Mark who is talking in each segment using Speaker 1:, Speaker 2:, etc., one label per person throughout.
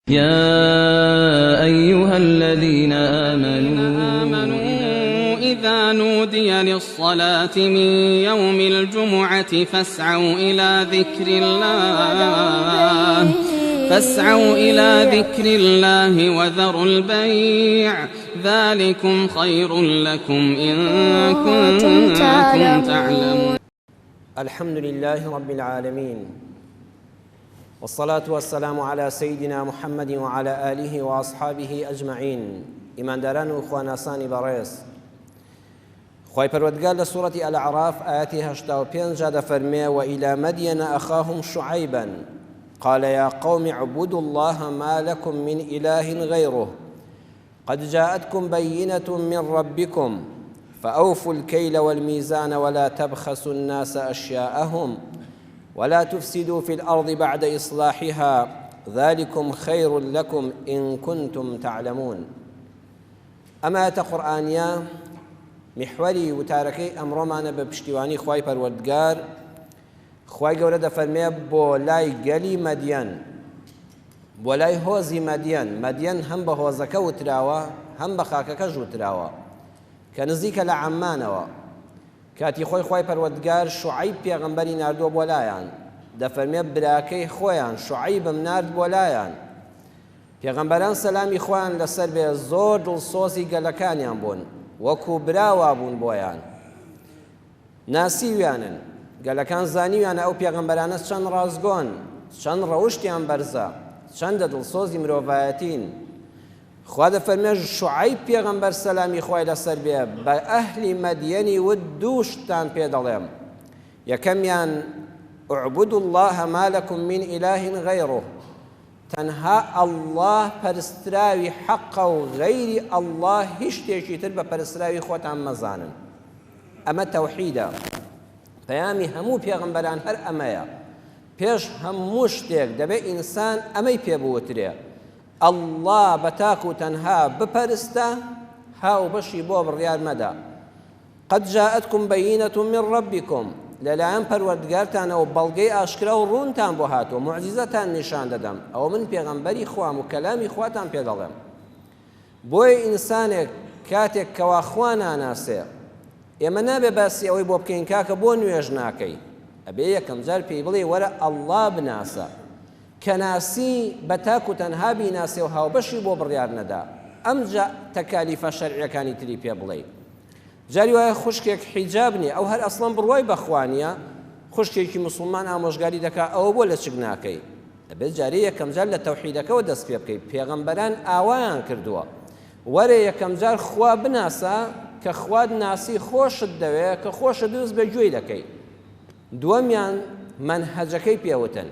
Speaker 1: يا أيها الذين آمنوا
Speaker 2: إذا نودي للصلاة من يوم الجمعة فاسعوا إلى ذكر الله وذروا البيع ذلكم خير لكم إن كنتم تعلمون.
Speaker 3: الحمد لله رب العالمين والصلاة والسلام على سيدنا محمد وعلى آله وأصحابه أجمعين. ئیمانداران و خواناسانی بەڕێز، خوای پەروەردگار لە سوڕەتی الأعراف ئایەتی 85 جا دەفەرمێ: وإلى مدين أخاهم شعيبا قال يا قوم اعبدوا الله ما لكم من إله غيره قد جاءتكم بينة من ربكم فأوفوا الكيل والميزان ولا تبخسوا الناس أشياءهم ولا تفسدوا في الأرض بعد إصلاحها ذلكم خير لكم إن كنتم تعلمون. ئەم ئایەتە قورئانیە میحوەری وتارەکەی ئەمڕۆمانە بە پشتیوانی خوای پەروەردگار. خوای گەورە دەفەرمێ بۆ لای گەلی مەدیەن، بۆ لای هۆزی مەدیەن. مەدیەن هەم بە هۆزەکە وتراوە هەم بە خاکەکەش وتراوە کە نزیکە لە عەممانەوە. کاتی خۆی خوای پەروەردگار شوعەیب پێغەمبەری ناردووە بۆ لایان، دەفەرمێ براکەی خۆیان شوعەیبم نارد بۆ لایان. پێغەمبەران سەلامی خوایان لەسەر بێ زۆر دڵسۆزی گەلەکانیان بوون، وەکو برا وابوون بۆیان، ناسیویانن. گەلەکان زانیویانە ئەو پێغەمبەرانە چەند ڕاستگۆن، چەند ڕەوشتیان بەرزە، چەندە دڵسۆزی مرۆڤایەتین. خوا دەفەرمێ شوعەیب پێغەمبەر سەلامی خوای لەسەر بێ بە ئەهلی مەدیەنی وت دوو شتتان پێ دەڵێم، یەکەمیان اعبدوا الله ما لكم من إله غيره، تەنها اللە پەرستراوی حەقە و غەیری اللە هیچ شتێکی تر بە پەرستراوی خۆتان مەزانن. ئەمە تەوحیدە، پەیامی هەموو پێغەمبەران هەر ئەمەیە. پێش هەموو شتێک دەبێ ئینسان ئەمەی پێ بوترێ، اللە بە تاک و تەنها بپەرستە، هاوبەشی بۆ بڕیار مەدە. قد جاءتکم بینە من ربکم، لەلایەن پەروەردگارتانەوە بەڵگەی ئاشکرا و ڕوونتان بۆ هاتووە، موعجیزەتان نیشان دەدەم، ئەوە من پێغەمبەری خوام و کەلامی خواتان پێ دەڵێم. بۆیە ئینسانێک کاتێک کەوا خوا ناناسێ، ئێمە نابێ باسی ئەوەی بۆ بکەین کاکە بۆ نوێژ ناکەی، ئەبێ یەکەم جار پێی بڵێ وەرە ئەڵڵا بناسە، کە ناسی بە تاک و تەنها بیناسێ و هاوبەشی بۆ بڕیار نەدا، ئەمجا تەکالیفە شەرعیەکانی تری پێ بڵێی. جاری وایە خوشکێک حیجاب نیە ئەو هەر ئەسڵەن بڕوای بە خوا نیە، خوشکێکی موسڵمان ئامۆژگاری دەکا ئەوە بۆ لەچک ناکەی؟ ئەبێت جارێ یەکەم جار لە تەوحیدەکەوە دەست پێ بکەی، پێغەمبەران ئاوایان کردووە، وەرە یەکەم جار خوا بناسە، کە خوات ناسی خۆشت دەوێ، کە خۆشت ویست بە گوێی دەکەی. دووەمیان مەنهەجەکەی پێ وتن،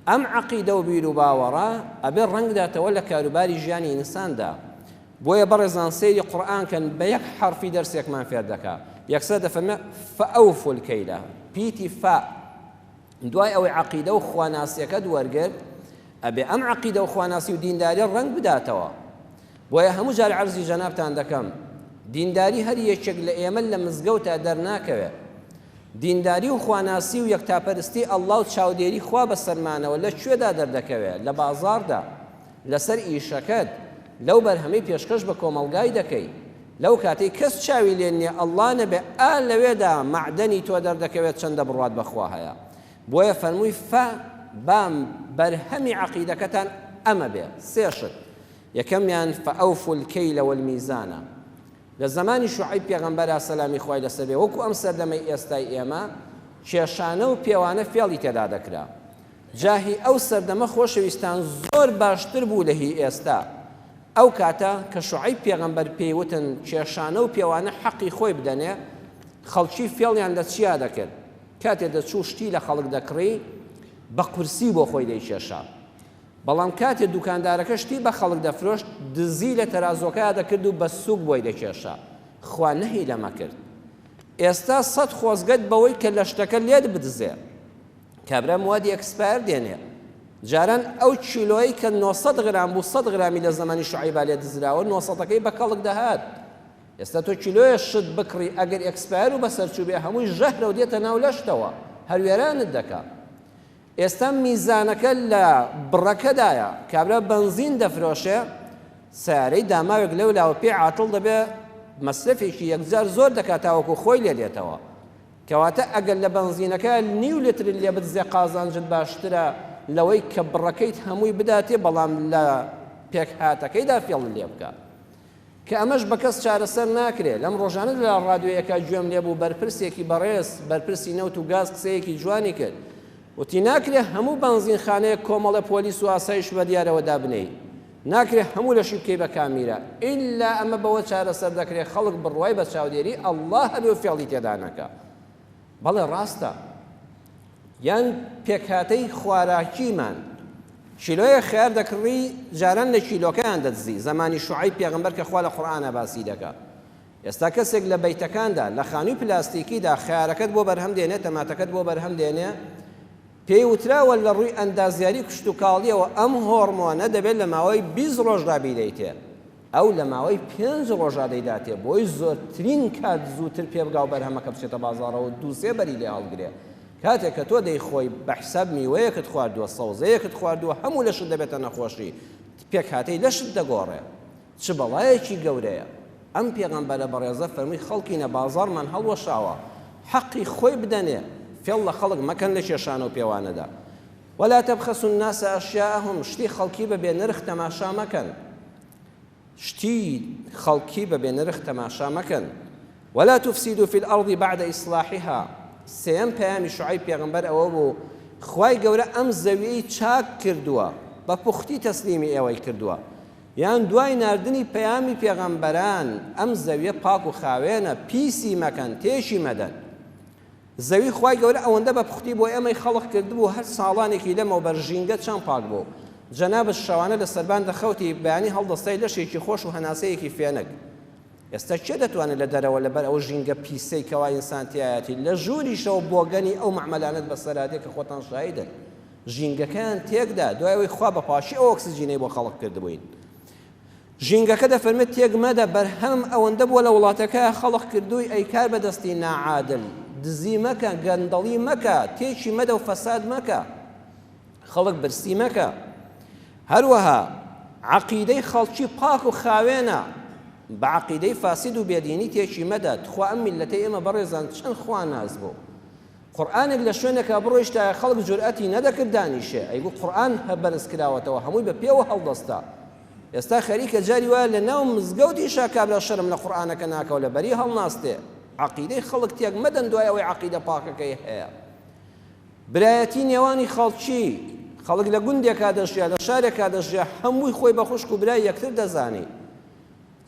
Speaker 3: ئەم عەقیدە و بیروباوەڕە ئەبێ ڕەنگداتەوە لە کاروباری ژیانی ئینساندا. بۆیە بەڕێزان سەیری قورئان کەن بە یەک حەرفی دەرسێکمان فێر دەکا، یەکسەر دەفەرمێ فأوفوا الکیل، پیتی فا دوای ئەوەی عەقیدە و خواناسیەکەت وەرگرت ئەبێ ئەم عەقیدە و خواناسی و دینداری ڕەنگ بداتەوە. بۆیە هەموو جار عەرزی جەنابتان دەکەم دینداری هەر یەکێک لە ئێمە لە مزگەوتا دەرناکەوێ، دینداری و خواناسی و یەکتاپەرستی ئەڵڵا و چاودێری خوا بەسەرمانەوە لە کوێدا دەردەکەوێ؟ لە بازاڕدا، لەسەر ئیشەکەت، لەو بەرهەمەی پێشکەش بە کۆمەڵگای دەکەی، لەو کاتەی کەس چاوی لێ نیە اللە نەبێ ئا لەوێدا مەعدەنی تۆ دەردەکەوێت چەندە بڕوات بە خوا هەیە. بۆیە فەرمووی فە با بەرهەمی عەقیدەکەتان ئەمە بێ، سێ شت، یەکەمیان فأوفوا الکیل والمیزان، لە زەمانی شوعەیب پێغەمبەرا سەلامی خوای لەسەر بێ وەکو ئەم سەردەمەی ئێستای ئێمە کێشانە و پێوانە فێڵی تێدا دەکرا، جا هی ئەو سەردەمە خۆشەویستان زۆر باشتر بوو لە هی ئێستا. ئەو کاتە کە شوعەیب پێغەمبەر پێی وتن کێشانە و پێوانە حەقی خۆی بدەنێ، خەڵکی فێڵیان لە چیا دەکرد؟ کاتێ دەچوو شتی لە خەڵک دەکڕی بە قورسی بۆ خۆی دەیکێشا. بەڵام کاتێ دوکاندارەکە شتی بە خەڵک دەفرۆشت دزی لە تەرازوەکەیا دەکرد و بە سوک بۆی دەکێشا. خوا نەهی لەمە کرد. ئێستا سەت خۆزگەت بەوەی کە لە شتەکە لێت بدزێ. کابرا موادی expire دێنێ. جاران ئەو کیلۆیەی کە 900 غرام بوو 100 غرامی لە زەمەنی شوعەیبا لێ دزراوە 900ەکەی بە کەڵک دەهات. ئێستا تۆ کیلۆیە شت بکڕی ئەگەر expire و بەسەرچوو بێ هەمووی ژەهرە و دێتە ناو لەشتەوە هەر وێرانت دەکا. ئێستا میزانەکە لە بڕەکەدایە، کابرا بەنزین دەفرۆشێ، سەیارەی داماوێک لەولاوە پێی عاتڵ دەبێ، مەسرەفێکی یەکجار زۆر دەکات تاوەکو خۆی لێ دێتەوە. کەواتە ئەگەر لە بەنزینەکە نیو لترت لێ بدزێ قازانجت باشترە لەوەی کە بڕەکەیت هەمووی بداتێ بەڵام لە پێکهاتەکەیدا فێڵت لێ بکا. کە ئەمەش بە کەس چارەسەر ناکرێ. لەم ڕۆژانە لە ڕادیۆیەکا گوێم لێ بوو بەرپرسێکی بەڕێز، بەرپرسی نەوت و گاز قسەیەکی جوانی کرد. وتی ناکرێ هەموو بەنزینخانەیەک کۆمەڵە پۆلیس و ئاسایش بە دیارەوە دابنێی. ناکرێ هەموو لەشی بکەی بە کامیرا. ئیلا ئەمە بەوە چارەسەر دەکرێ خەڵک بڕوای بە چاودێری اللە هەبێ و فێڵی تێدا نەکا. بەڵێ ڕاستە. یان پێکهاتەی خواراکیمان کیلۆیەک خەیار دەکڕی جاران لە کیلۆکەیان دەدزی زەمانی شوعەیب پێغەمبەر کە خوا لە قورئانا باسی دەکا ئێستا کەسێک لە بەیتەکاندا لە خانووی پلاستیکیدا خەیارەکەت بۆ بەرهەم دێنێ تەماتەکەت بۆ بەرهەم دێنێ پێی وتراوە لە ڕووی ئەندازیاری کشتوکاڵیەوە ئەم هۆرمۆنە دەبێت لە ماوەی 20 ڕۆژدا بیدەیتێ ئەو لە ماوەی پێنج ڕۆژا دەیداتێ بۆی زۆرترین کات زووتر پێبگا و بەرهەمەکە بچێتە بازاڕەوە و دوو سێ بەری لێ هەڵگرێ. کاتێک کە تۆ دەیخۆی بە حساب میوەیەکت خواردووە، سەوزەیەکت خواردووە هەموو لەشت دەبێتە نەخۆشی، پێکهاتەی لەشت دەگۆڕێ. چ بەڵایەکی گەورەیە. ئەم پێغەمبەرە بەڕێزە فەرمووی خەڵکینە بازاڕمان هەڵوەشاوە، حەقی خۆی بدەنێ، فێڵ لە خەڵک مەکەن لە کێشانە و پێوانەدا. ولا تبخسوا الناس اشیاءهم شتی خەڵکی بە بێ نرخ تەماشا مەکەن شتی خەڵکی بە بێ نرخ تەماشا مەکەن ولا تفسدوا في الارض بعد اصلاحها سێیەم پەیامی شعیب پێغەمبەر ئەوە بوو خوای گەورە ئەم زەویەی چاک کردووە بە پوختی تەسلیمی ئێوەی کردووە یان دوای ناردنی پەیامی پێغەمبەران ئەم زەویە پاک و خاوێنە پیسی مەکەن تێکی مەدەن زەوی خوای گەورە ئەوەندە بە پوختی بۆ ئێمەی خەڵق کردبوو هەر ساڵانێکی لەمەوبەر ژینگە چەند پاک بوو جەنابت شەوانە لە سەربان دەخەوتی بەیانی هەڵدەستای لەشێکی خۆش و هەناسەیەکی فێنک ئێستا کێ دەتوانێت لە دەرەوە لەبەر ئەو ژینگە پیسەی کەوا ئینسان تیایەتی لە ژووریشەوە بۆگەنی ئەو مەعمەلانەت بەسەرا دێ کە خۆتان شاهیدن ژینگەکەیان تێکدا دوای ئەوەی خوا بە پاکی ئەو ئۆکسجینەی بۆ خەڵق کردبووین ژینگەکە دەفەرمێت تێک مەدە بەرهەمم ئەوەندە بووە لە وڵاتەکە خەڵق کردووی ئەی کار بە دەستی ناعادل دزی مەکە گەندەڵی مەکە تێکی مەدە و فەساد مەکە خەڵک برسی مەکە هەروەها عەقیدەی خەڵکی پاک و خاوێنە بە عەقیدەی فاسد و بێدینی تێکی مەدە تخوا ئەم میللەتەی ئێمە بەڕێزان چەند خوا ناس بوو قورئانێک لە شوێنێکا بڕۆیشتایە خەڵک جورئەتی نەدەکرد دانیشێ ئەیگوت قورئان هە بەرز کراوەتەوە هەمووی بە پێوە هەڵدەستا ئێستا خەریکە جاری وایە لە ناو مزگەوتیشا کابرا شەرم لە قورئانەکە ناکەوە لە بەری هەڵناستێ عەقیدەی خەڵک تێک مەدەن دوای ئەوەی عەقیدە پاکەکەی هەیە برایەتی نێوانی خەڵکی خەڵک لە گوندێکا دەژیا لە شارێکا دەژیا هەمووی خۆی بە خوشک و برای یەکتر دەزانی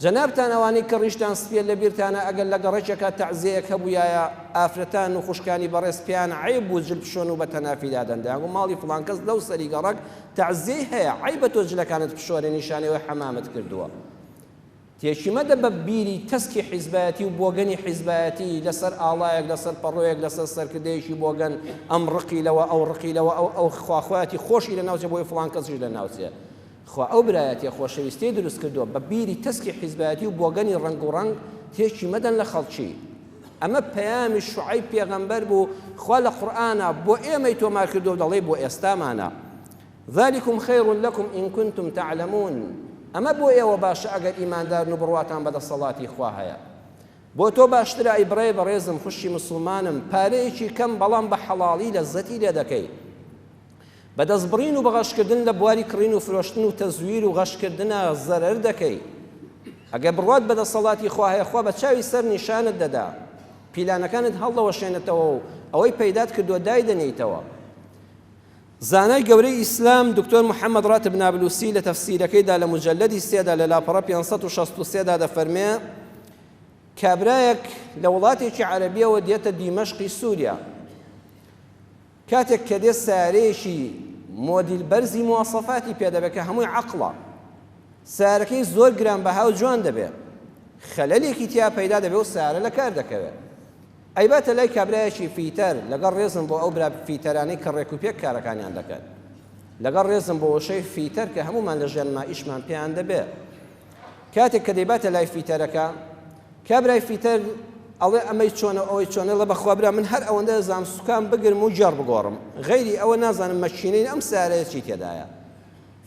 Speaker 3: جەنابتان ئەوانەی کە ڕیشتان سپیە لەبیرتانە ئەگەر لە گەڕەکێکا تەعزیەیەک هەبوویایە ئافرەتان و خوشکانی بەڕێز پێیان عەیب بوو جل بشۆن و بە تەنافی دادەن دەیانگوت ماڵی فڵان کەس لەو سەری گەڕەک تەعزیەی هەیە عەیبە تۆ جلەکانت بشۆرێ نیشانەی ئەوەی حەمامت کردووە تێکی مەدە بە بیری تەسکی حیزبایەتی و بۆگەنی حیزبایەتی لەسەر ئاڵایەک لەسەر پەڕۆیەک لەسەر سەرکردەیەکی بۆگەن ئەم ڕقی لەوە ئەو ڕقی لەوە ئەو ئەو خواخوایەتی خۆشی لەناوچێ بۆی فڵان کەسیش لەناوچێ خوا ئەو برایەتیە خۆشەویستیەی دروست کردووە بە بیری تەسکی حیزبایەتی و بۆگەنی ڕەنگ و ڕەنگ تێکی مەدەن لە خەڵکی ئەمە پەیامی شوعەیب پێغەمبەر بوو خوا لە قورئانا بۆ ئێمەی تۆمار کردووە و دەڵێ بۆ ئێستامانە ذلكم خير لكم إن كنتم تعلمون ئەمە بۆ ئێوە باشە ئەگەر ئیماندارن و بڕواتان بە دەسەڵاتی خوا هەیە بۆ تۆ باشترە ئەی برای بەڕێزم خوشکی مسوڵمانم پارەیەکی کەم بەڵام بە حەڵاڵی لەزەتی لێ دەکەی بە دەستبڕین و بە غەشکردن لە بواری کڕین و فرۆشتن و تەزویر و غەشکردنا زەرەر دەکەی ئەگەر بڕوات بە دەسەڵاتی خوا هەیە خوا بە چاوی سەر نیشانت دەدا پیلانەکانت هەڵدەوەشێنێتەوە و ئەوەی پەیدات کردووە دایدەنێیتەوە زانای گەورەی ئیسلام دکتۆر محەممەد ڕاتب نابلوسی لە تەفسیرەکەیدا لە مجلدی سێدا لە لاپەڕە 563 دا دەفەرمێ کابرایەک لە وڵاتێکی عەرەبیەوە دێتە دیمەشقی سووریا کاتێک کە دێت سەیارەیەکی مۆدیل بەرزی مواسەفاتی پێ دەبێت کە هەمووی عەقڵە سەیارەکەی زۆر گرانبەها و جوان دەبێت خەلەلێکی تیا پەیدا دەبێت و سەیارە لە کار دەکەوێت ئەیباتە لای کابرایەکی فیتەر لەگەڵ ڕێزم بۆ ئەو برا فیتەرانەی کە ڕێک و پێک کارەکانیان دەکەن لەگەڵ ڕێزم بۆ وشەی فیتەر کە هەموومان لە ژیانما ئیشمان پێیان دەبێ کاتێک کە دەیباتە لای فیتەرەکە کابرای فیتەر ئەڵێ ئەمەی چۆنە ئەوەی چۆنە ئەڵێ بەخوا برا من هەر ئەوەندە دەزانم سوکان بگرم و گێڕ بگۆڕم غەیری ئەوە نازانم مەکینەی ئەم سەیارەیە چی تێدایە.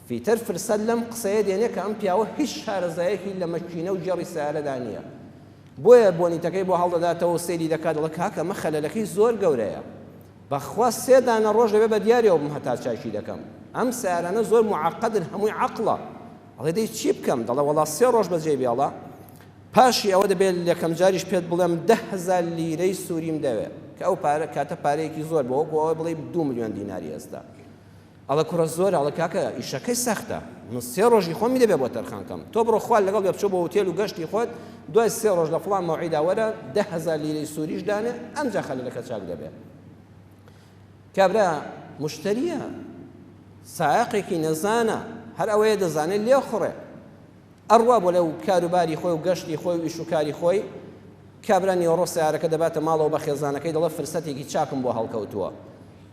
Speaker 3: فیتەر فرسەت لەم قسەیە دێنێ کە ئەم پیاوە هیچ شارەزایەکی لە مەکینە و گێڕی سەیارەدا نییە. بۆیە بۆنیتەکەی بۆ هەڵدەداتەوە و سەیری دەکات دەڵێ کاکە ئەمە خەلەلەکەی زۆر گەورەیە. بەخوا سێ دانە ڕۆژ دەبێ بە دیاریەوە بم هەتا چاکی دەکەم. ئەم سەیارانە زۆر موعەقەدن هەمووی عەقڵە. ئەڵێ دەی چی بکەم؟ دەڵێ وەڵا سێ ڕۆژ بەجێی بێڵە. پاشی ئەوە دەبێ یەکەم جاریش پێت بڵێم 10,000 لیرەی سووریم دەوێ کە ئەو پارە کاتە پارەیەکی زۆر بوو وەکو ئەوە بڵێی 2 ملیۆن دیناری ئێستا. ئەڵێ کوڕە زۆرە، ئەڵێ کاکە ئیشەکەی سەختە، من سێ ڕۆژی خۆمی دەبێ بۆ تەرخان کەم، تۆ بڕۆ خوا لەگەڵ بێ بچۆ بۆ ئوتێل و گەشتی خۆت، دوای سێ ڕۆژ لە فڵان مەوعیدا وەرە 10,000 لیرەی سووریش دانێ، ئەمجا خەلەلەکە چاک دەبێ. کابرا مشتەرییە، سایەقێکی نەزانە، هەر ئەوەیە دەزانێ لێخوڕێ. ئەڕوا بۆ لەو کاروباری خۆی و گەشتی خۆی و ئیش و کاری خۆی، کابرا نیوەڕۆ سەیارەکە دەباتە ماڵەوە بە خێزانەکەی دەڵێ فرسەتێکی چاکم بۆ هەڵکەوتووە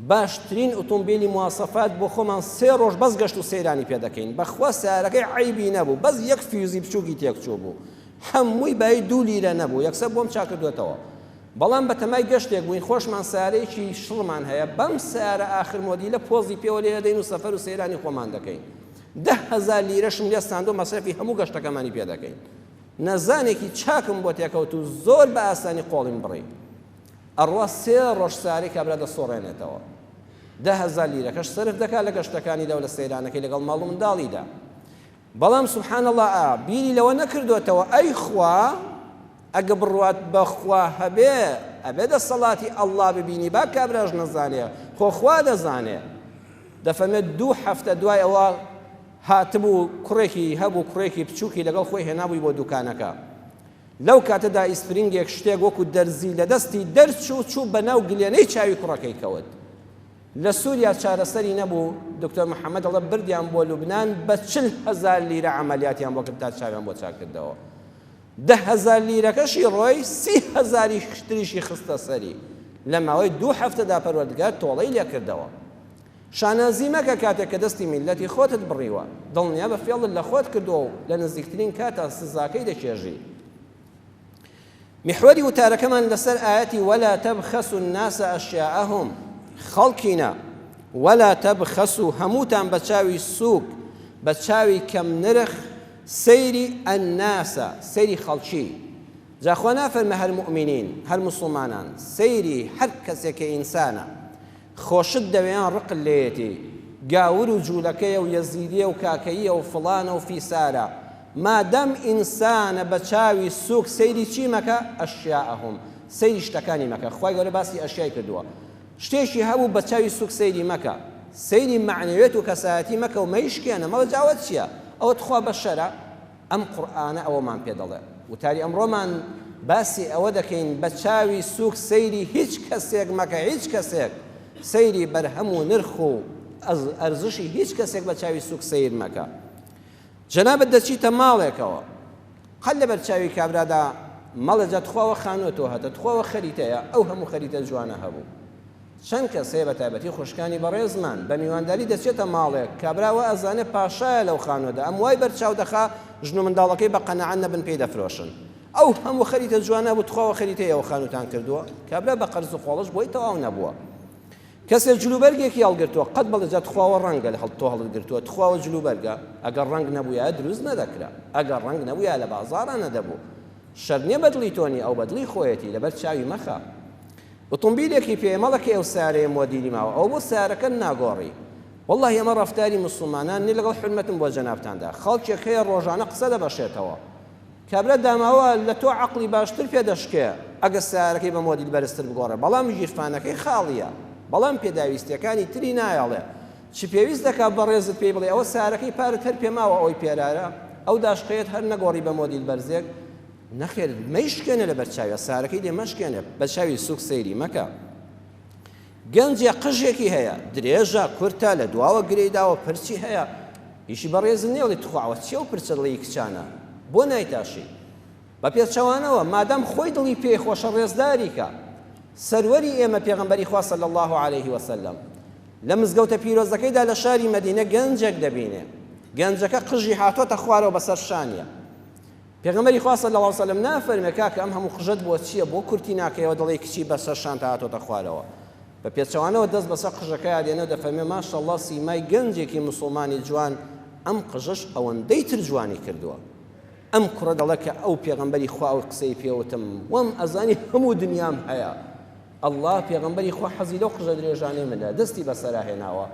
Speaker 3: باشترین ئوتومبیلی مواسەفات بۆ خۆمان سێ ڕۆژ بەس گەشت و سەیرانی پێ دەکەین بەخوا سەیارەکەی عەیبی نەبوو بەس یەک فیوزی بچووکی تێکچوو بوو هەمووی بایی دوو لیرە نەبوو یەکسەر بۆم چاکردوێتەوە بەڵام بەتەمای گەشتێک بووین خۆشمان سەیارەیەکی شڕمان هەیە بەم سەیارە ئاخر مۆدیلە پۆزی پێوە لێ دەدەین و سەفەر و سەیرانی خۆمان دەکەین 10,000 لیرەشم لێ ساندووە مەسرەفی هەموو گەشتەکەمانی پێ دەکەین نەزانێکی چاکم بۆ تێکەوت و زۆر بە ئاسانی قۆڵیم بڕی. ئەڕوا سێ ڕۆژ سارەی کابرا دەسوڕێنێتەوە. 10,000 لیرەکەش سەرف دەکا لە گەشتەکانیدا و لە سەیرانەکەی لەگەڵ ماڵ و منداڵیدا. بەڵام سبحان اللە ئا بیری لەوە نەکردۆتەوە ئەی خوا ئەگە بڕوات بە خوا هەبێ ئەبێ دەسەڵاتی ئەڵڵا ببینی با کابراش نەزانێ خۆ خوا دەزانێ. دەفەرمێت دوو هەفتە دوای ئەوە هاتبوو کوڕێکی هەبوو کوڕێکی بچووکی لەگەڵ خۆی هێنابووی بۆ دوکانەکە. لەو کاتەدا ئیسپرینگێک شتێک وەکو دەرزی لە دەستی دەرچوو چوو بەناو گلێنەی چاوی کوڕەکەی کەوت. لە سووریا چارەسەری نەبوو، دکتۆر محەمەد دەڵێ بردیان بۆ لوبنان بە 40,000 لیرە عەمەلیاتیان بۆ کرد تا چاویان بۆ چاک کردەوە. 10,000 لیرەکەشی ڕۆی سی هەزاری تریشی خستە سەری. لە ماوەی دوو هەفتەدا پەروەردگار تۆڵەی لێکردەوە. شانازی مەکە کاتێک کە دەستی میللەتی خۆتت بڕیوە، دڵنیابە فێڵت لە خۆت کردووە و لە نزیکترین کاتا سزاکەی دەچێژی. میحوەری وتارەکەمان لەسەر ئایەتی ولا تبخسوا الناس اشیاءهم خەڵکینە ولا تبخسوا هەمووتان بە چاوی سووک بە چاوی کەم نرخ سەیری الناس سەیری خەڵکی جا خوا نافەرمێ هەر موئمینین هەر موسڵمانان سەیری هەر کەسێک کە ئینسانە خۆشت دەوێ یان ڕقت لێیەتی، گاور و جولەکەیە و یەزیدیە و کاکەییە و فڵانە و فیسارە، مادام ئینسانە بە چاوی سوک سەیری چی مەکە، اشیاءهم، سەیری شتەکانی مەکە، خوای گەورە باسی ئەشیای کردووە، شتێکی هەبوو بە چاوی سوک سەیری مەکە، سەیری مەعنەویەت و کەسایەتی مەکە و مەیشکێنە، مەڵێ جا ئەوە چیە، ئەوە تخوا بەشەرە، ئەم قورئانە ئەوەمان پێ دەڵێ. وتاری ئەمڕۆمان باسی ئەوە دەکەین بە چاوی سووک سەیری هیچ کەسێک مەکە، هیچ کەسێک، سەیری بەرهەم و نرخ و ئەرزشی هیچ کەسێک بە چاوی سووک سەیر مەکە. جەنابت دەچیتە ماڵێکەوە، قەت لەبەر چاوی کابرادا مەڵێ جا تخوا وە خانووە تۆ هەتە، تخوا وە خەریتەیە، ئەو هەموو خەریتە جوانە هەبوو. چەند کەس هەیە بەتایبەتی خوشکانی بەڕێزمان بە میوانداری دەچێتە ماڵێک کابرا وا ئەزانێ پاشایە لەو خانوەدا ئەم وای بەرچاو دەخا ژن و منداڵەکەی بە قەناعەت نەبن پێی دەفرۆشن ئەو هەموو خەریتە جوانە بوو تخوا وە خەریتەی ئێوە خانوتان کردووە کابرا بە قەرز و قۆڵش بۆی تەواو نەبووە کەسێ جلوبەرگێکی هەڵگرتووە قەت بڵێ جا تخواوە ڕەنگە لە هەڵ تۆ هەڵت گرتووە تخواوە جلوبەرگە ئەگەر ڕەنگ نەبوویایە دروست نەدەکرا ئەگەر ڕەنگ نەبوویایە لە بازاڕا نەدەبوو شەرت نییە بەدڵی تۆ نییە ئەو بەدڵی خۆیەتی لەبەر چاوی مەخە ئوتومبیلێکی پێیە مەڵێ کەی ئەو سەیارەیە مۆدیلی ماوە ئەوە بۆ سەیارەکەت ناگۆڕی وەڵاهی ئەمە ڕەفتاری موسڵمانان نیە لەگەڵ حورمەتم بۆ جەنابتاندا خەڵکێک هەیە ڕۆژانە قسە دەبەشێتەوە کابرا داماوە لە تۆ عەقڵی باشتر پێ دەشکێ ئەگەر سەیارەکەی بە مۆدیل بەرزتر بگۆڕێ بەڵام گیرفانەکەی خاڵیە بەڵام پێداویستیەکانی تری نایەڵێ چ پێویست دەکا بەڕێزت پێی بڵێ ئەوە سەیارەکەی پارت هەر پێماوە ئەوەی پێرارە ئەو داشقەیەت هەر نەگۆڕی بە مۆدیل بەرزێک نەخێر مەیشکێنە لەبەر چاویا سارەکەی لێ مەشکێنە بە چاوی سوک سەیری مەکە گەنجێ قژێکی هەیە درێژە کورتە لە دواوە گرێی داوە پرچی هەیە ئیشی بەڕێز نێڵی تخواوە چیە و پرچە دڵی کچانە بۆ نایتاشی بە پێچەوانەوە مادام خۆی دڵی پێی خۆشە ڕێزداری کە سەروەری ئێمە پێغەمبەری خوا صلی الله علیه وسلم لە مزگەوتە پیرۆزەکەیدا لە شاری مەدینە گەنجێک دەبینێ گەنجەکە قژی هاتۆتە خوارەوە بەسەر شانیە. پێغەمبەری خوا صلی اللە علیە وسلم نافەرمێ کاکە ئەم هەموو قژەت بۆ چییە بۆ کورتی ناکەیەوە دەڵێی کچی بەسەر شانتا هاتۆتە خوارەوە بە پێچەوانەوە دەست بەسەر قژەکەیا دێنێ و دەفەرمێ ماشاءاللە سیمای گەنجێکی موسڵمانی جوان ئەم قژەش ئەوەندەی تر جوانی کردووە ئەم کوڕە دەڵێ کە ئەو پێغەمبەری خوا ئەو قسەی پێوتم وام ئەزانی هەموو دنیام هەیە اللە پێغەمبەری خوا حەزی لەو قژە درێژانەی منە دەستی بەسەرا هێناوە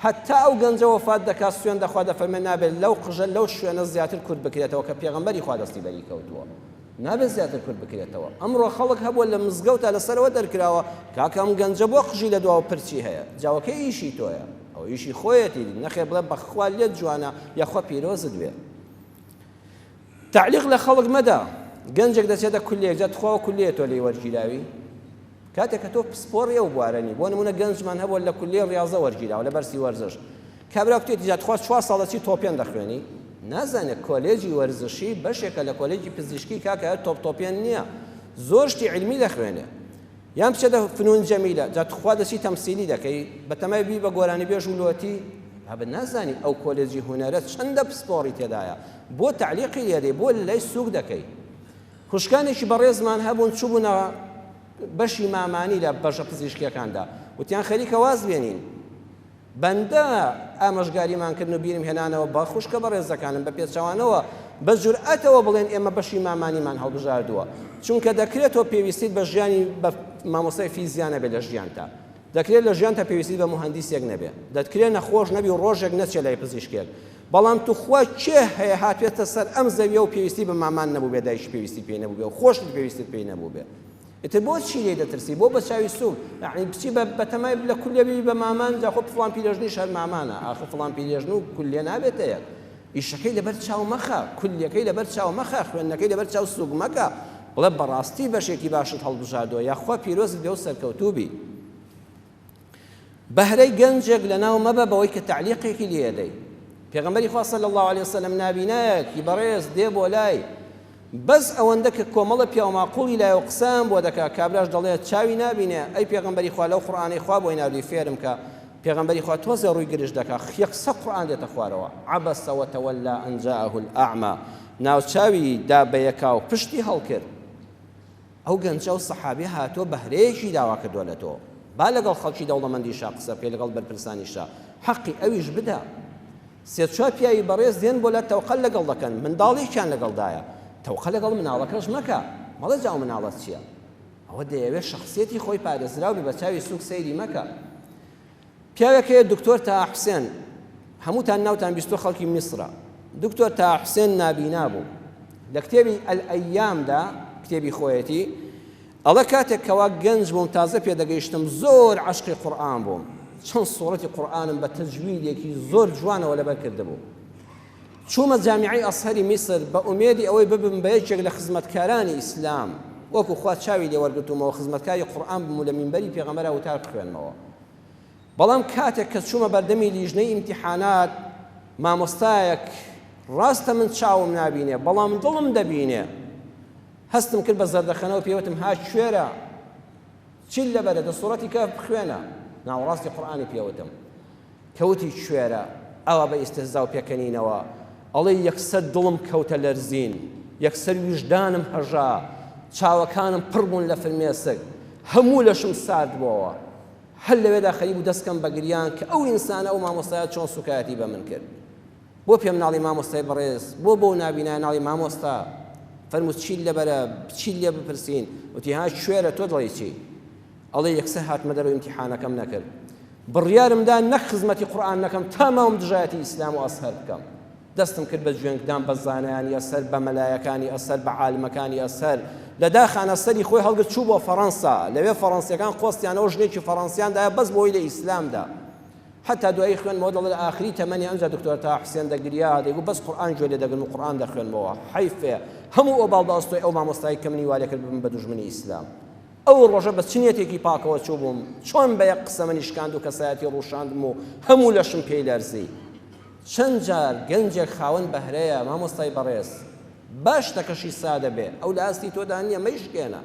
Speaker 3: هەتا ئەو گەنجە وەفات دەکات سوێن دەخوا دەفەرمێ نابێت لەو قژە لەو شوێنە زیاتر کورت بکرێتەوە کە پێغەمبەری خوا دەستی بەری کەوتووە نابێت زیاتر کورت بکرێتەوە ئەمڕۆ خەڵک هەبووە لە مزگەوتا لەسەرەوە دەرکراوە کاکە ئەم گەنجە بۆ قژی لە دواوە پرچی هەیە جاوەکە ئیشی تۆیە ئەو ئیشی خۆیەتی نەخێر بڵێ بەخوا لێت جوانە یاخوا پیرۆزت بێ تەعلیق لە خەڵک مەدە گەنجێک دەچێتە کولیەک جا تخوا کولیە تۆ لێی وەرگیراوی کاتێک کە تۆ پسپۆڕی ئەو بوارە نی بۆ نمونە گەنجمان هەبووە لە کولیە ڕیاضە وەرگیراوە لە بەرسی وەرزش کابرا کوتێتی جا تخوا چوار ساڵە چی تۆپێن دەخوێنی نازانێت کۆلێجی وەرزشی بەشێکە لە کۆلێجی پزیشکی کاکە تۆپ تۆپێن نییە زۆر شتی علمی دەخوێنێ یان بچێتە فنون جەمیلە جا تخوا دەچی تەمسیلی دەکەی بەتەمای بی بە گۆرانیبێژ و لۆتی بابە نازانی ئەو کۆلێجی هونەرە چەندە پسپۆڕی تێدایە بۆ تەعلیقی لێدەی بۆ لەلای سوک دەکەی خوشکانێکی بەڕێزمان هەبوون چووبوونە بەشی مامانی لە بەشە پزیشکیەکاندا وتیان خەریکە واز بێنین بەندە ئامۆژگاریمان کردن و بیرم هێنانەوە بە خوشکە بەڕێزەکانم بە پێچەوانەوە بە جورئەتەوە بڵێن ئێمە بەشی مامانیمان هەڵبژاردووە چونکە دەکرێت تۆ پێویستیت بە ژیانی بە مامۆستای فیزیا نەبێت لە ژیانتا دەکرێت لە ژیانتا پێویستیت بە موهەندیسێک نەبێت دەتکرێت نەخۆش نەبی و ڕۆژێک نەچێت لای پزیشکێک بەڵام توخوا کێ هەیە هاتوێتە سەر ئەم زەویە و پێویستی بە مامان نەبووبێ دایکی پێویستی پێی نەبووبێ و خۆشت پێویستت پێی نەبووبێ ئیتر بۆ چی لێی دەترسی بۆ بە چاوی سوک یەعنی بچی بە بەتەمای لە کولیە ببی بە مامان جا خۆ فڵان پیرێژنیش هەر مامانە ئاخر فڵان پیرێژن و کولیە نابێتە یەک ئیشەکەی لەبەر چاو مەخە کولیەکەی لەبەر چاو مەخە خوێندنەکەی لەبەر چاو سوک مەکە بڵێ بەڕاستی بەشێکی باشت هەڵبژاردووە یاخوا پیرۆزت بێ و سەرکەوتوو بی بەهرەی گەنجێک لەناو مەبە بەوەی کە تەعلیقێکی لێ دەی. پێغەمبەری خوا صلی اللە علیە وسلم نابینایەکی بەڕێز دێ بۆ لای بەس ئەوەندە کە کۆمەڵە پیاوماقوڵی لایە و قسەیان بۆ دەکا کابراش دەڵێ چاوی نابینێ ئەی پێغەمبەری خوا لەو قورئانەی خوا بۆی ناردووی فێرم کە پێغەمبەری خوا تۆزێ ڕووی گرژ دەکا یەکسەر قورئان دێتە خوارەوە عبس وتولى أن جاءه الأعمى ناوچاوی دا بەیەکا و پشتی هەڵکرد ئەو گەنجە ئەو سەحابیە هاتووە بەهرەیەکی داوا کردووە لە تۆ با لەگەڵ خەڵکی دەوڵەمەندیشا قسە بکەی لەگەڵ بەرپرسانیشا حەقی ئەویش بدە سێ چوار پیاوی بەڕێز دێن بۆ لات تەوقە لەگەڵ دەکەن منداڵێکیان لەگەڵدایە تەوقە لەگەڵ مناڵەکەش مەکە مەڵێ جا ئەو مناڵە چییە ئەوە دەیەوێت شخصیەتی خۆی پارێزراو بێ بە چاوی سوک سەیری مەکە پیاوێک هەیە دکتۆر تاها حوسێن هەمووتان ناوتان بیستوە خەڵکی میسرە دکتۆر تاها حوسێن نابینا بوو لە کتێبی ئەلئەیامدا کتێبی خۆیەتی ئەڵێ کاتێک کەوا گەنج بووم تازە پێدەگەیشتم زۆر عەشقی قورئان بووم چەند سوڕەتی قورئانم بە تەجویدێکی زۆر جوانەوە لەبەر کردبوو چوومە جامیعەی ئەزهەری میسر بە ئومێدی ئەوەی ببم بە یەکێک لە خزمەتکارانی ئیسلام وەکو خوا چاوی لێ وەرگرتوومەوە خزمەتکاری قورئان بم و لە مینبەری پێغەمبەرا وتار بخوێنمەوە بەڵام کاتێک کە چوومە بەردەمی لیژنەی ئیمتیحانات مامۆستایەک ڕاستە من چاوم نابینێ بەڵام دڵم دەبینێ هەستم کرد بە زەردەخەنەوە پێوتم ها کوێرە چیت لەبەرە دە سوڕەتی کەهف بخوێنە ناوەڕاستی قورئانی پێوتم کە وتی کوێرە ئاوا بە ئیستهزا و پێکەنینەوە ئەڵێی یەکسەر دڵم کەوتە لەرزین، یەکسەر ویژدانم هەژا، چاوەکانم پڕ بوون لە فرمێسک، هەموو لەشم سارد بۆوە. هەر لەوێدا خەریک بوو دەست کەم بە گریان کە ئەو ئینسانە، ئەو مامۆستایە چۆن سووکایەتی بە من کرد. بۆ پێم ناڵی مامۆستای بەڕێز؟ بۆ بەو نابینایە ناڵی مامۆستا؟ فەرموو چیت لەبەرە؟ چیت لێ بپرسین؟ وتی ها کوێرە تۆ دەڵێی چی؟ ئەڵێ یەکسەر هاتمە دەرەوە ئیمتیحانەکەم نەکرد بڕیارم دا نەک خزمەتی قورئان نەکەم تا ماوم دژایەتی ئیسلام و ئەزهەر بکەم دەستم کرد بە جوێنگدان بە زانایانی ئەزهەر بە مەلایەکانی ئەزهەر بە عالمەکانی ئەزهەر لە داخانە سەری خۆی هەڵگرت چوو بۆ فەڕەنسا لەوێ فەڕەنسیەکان قۆستیانەوە ژنێکی فەڕەنسیان دایە بەس بۆی لە ئیسلامدا حتا دوایی خوێنمەوە دەڵێ لە ئاخری تەمەنی ئەمجا دکتۆر تا حوسێن دەگریا دەیگوت بەس قورئان گوێ لێ دەگرم و قورئان دەخوێنمەوە حەیفێ هەموو ئۆباڵ بە ئەستۆی ئەو مامۆستای کە منی وا لێ کرد ببم بە دوژمنی ئیسلام ئەو ڕۆژە بە چ نیەتێکی پاکەوە چووبووم، چۆن بە یەک قسە منی شکاند و کەسایەتی ڕووشاندم و هەموو لەشم پێی لەرزی. چەند جار گەنجێک خاوەن بەهرەیە مامۆستای بەڕێز، با شتەکەشی سادە بێ، ئەو لە ئاستی تۆدا نییە، مەیشکێنە.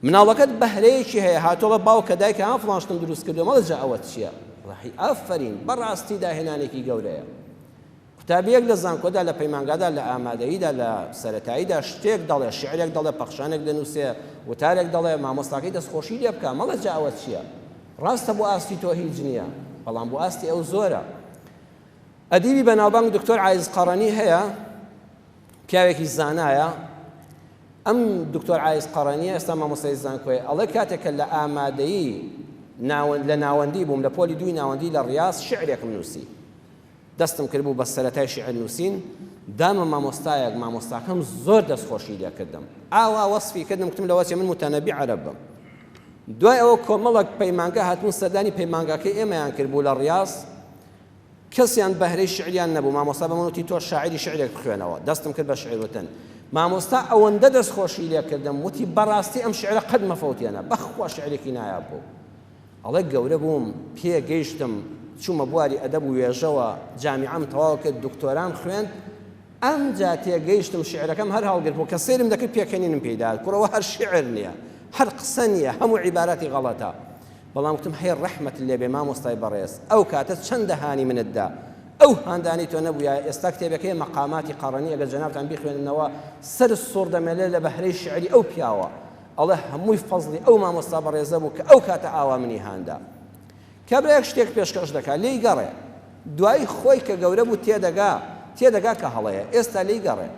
Speaker 3: مناڵەکەت بەهرەیەکی هەیە، هاتۆڵە باوکە دایکە ها فڵان شتم دروست کردووە، مەڵێ جا ئەوە چییە؟ ڕەحی ئافەرین، بەڕاستی داهێنانێکی گەورەیە. قوتابیەک لە زانکۆدا لە پەیمانگادا لە ئامادەییدا لە سەرەتاییدا شتێک دەڵێ شیعرێک دەڵێ پەخشانێک دەنووسێ وتارێک دەڵێ مامۆستاکەی دەستخۆشی لێ بکا مەڵێ جا ئەوە چییە ڕاستە بۆ ئاستی تۆ هیچ نییە بەڵام بۆ ئاستی ئەو زۆرە ئەدیبی بەناوبانگ دکتۆر عایز قەڕەنی هەیە پیاوێکی زانایە ئەم دکتۆر عایز قەڕەنیە ئێستا مامۆستای زانکۆیە ئەڵێ کاتێک کە لە ئامادەیی ناوەند لە ناوەندی بووم لە پۆلی دووی ناوەندی لە ڕیاز شعرێکم نووسی دەستم کردبوو بە سەرەتای شیعر نووسین، دامە مامۆستایەک، مامۆستاکەم زۆر دەستخۆشی لێ کردم، ئاوا وەسفی کردم، گوتم لەوەچێ من موتەنەبی عەرەب بم. دوای ئەوە کۆمەڵێک پەیمانگا هاتبوون سەردانی پەیمانگاکەی ئێمەیان کردبوو لە ڕیاز، کەسیان بەهرەی شیعریان نەبوو، مامۆستا بە من وتی تۆ شاعیری شیعرێک بخوێنەوە، دەستم کرد بە شیعر وتن، مامۆستا ئەوەندە دەستخۆشی لێ کردم، وتی بەڕاستی ئەم شیعرە قەت مەفەوتێنە، بەخوا شیعرێکی نایاب بوو. ئەڵێ گەورە بووم، پێ گەیشتم، چوومە بواری ئەدەب و وێژەوە، جامیعەم تەواو کرد، دکتۆرام خوێند، ئەمجا تێگەیشتم شیعرەکەم هەر هەڵگرت بوو، کە سەیرم دەکرد پێکەنینم پێی دەهات، کوڕە ئەوە هەر شیعر نییە، هەر قسە نییە، هەموو عیباراتی غەڵەتە. بەڵام گوتم هەی ڕەحمەت لێ بێ مامۆستای بەڕێز، ئەو کاتە چەندە هانی منت دا، ئەو هاندانەی تۆ نەبوویایە ئێستا کتێبەکەی مەقاماتی قەڕەنی ئەگەر جەنابتان بیخوێننەوە سەرت سوڕ دەمێنێ لە بەهرەی شیعری ئەو پیاوە. ئەڵێ هەمووی فەزڵی ئەو مامۆستا بەڕێزە بوو کە ئەو کاتە ئاوا منی هاندا. کابرایەک شتێک پێشکەش دەکا لێی گەڕێ. دوایی خۆی کە گەورە بوو تێدەگا، تێدەگا کە هەڵەیە. ئێستا لێی گەڕێ.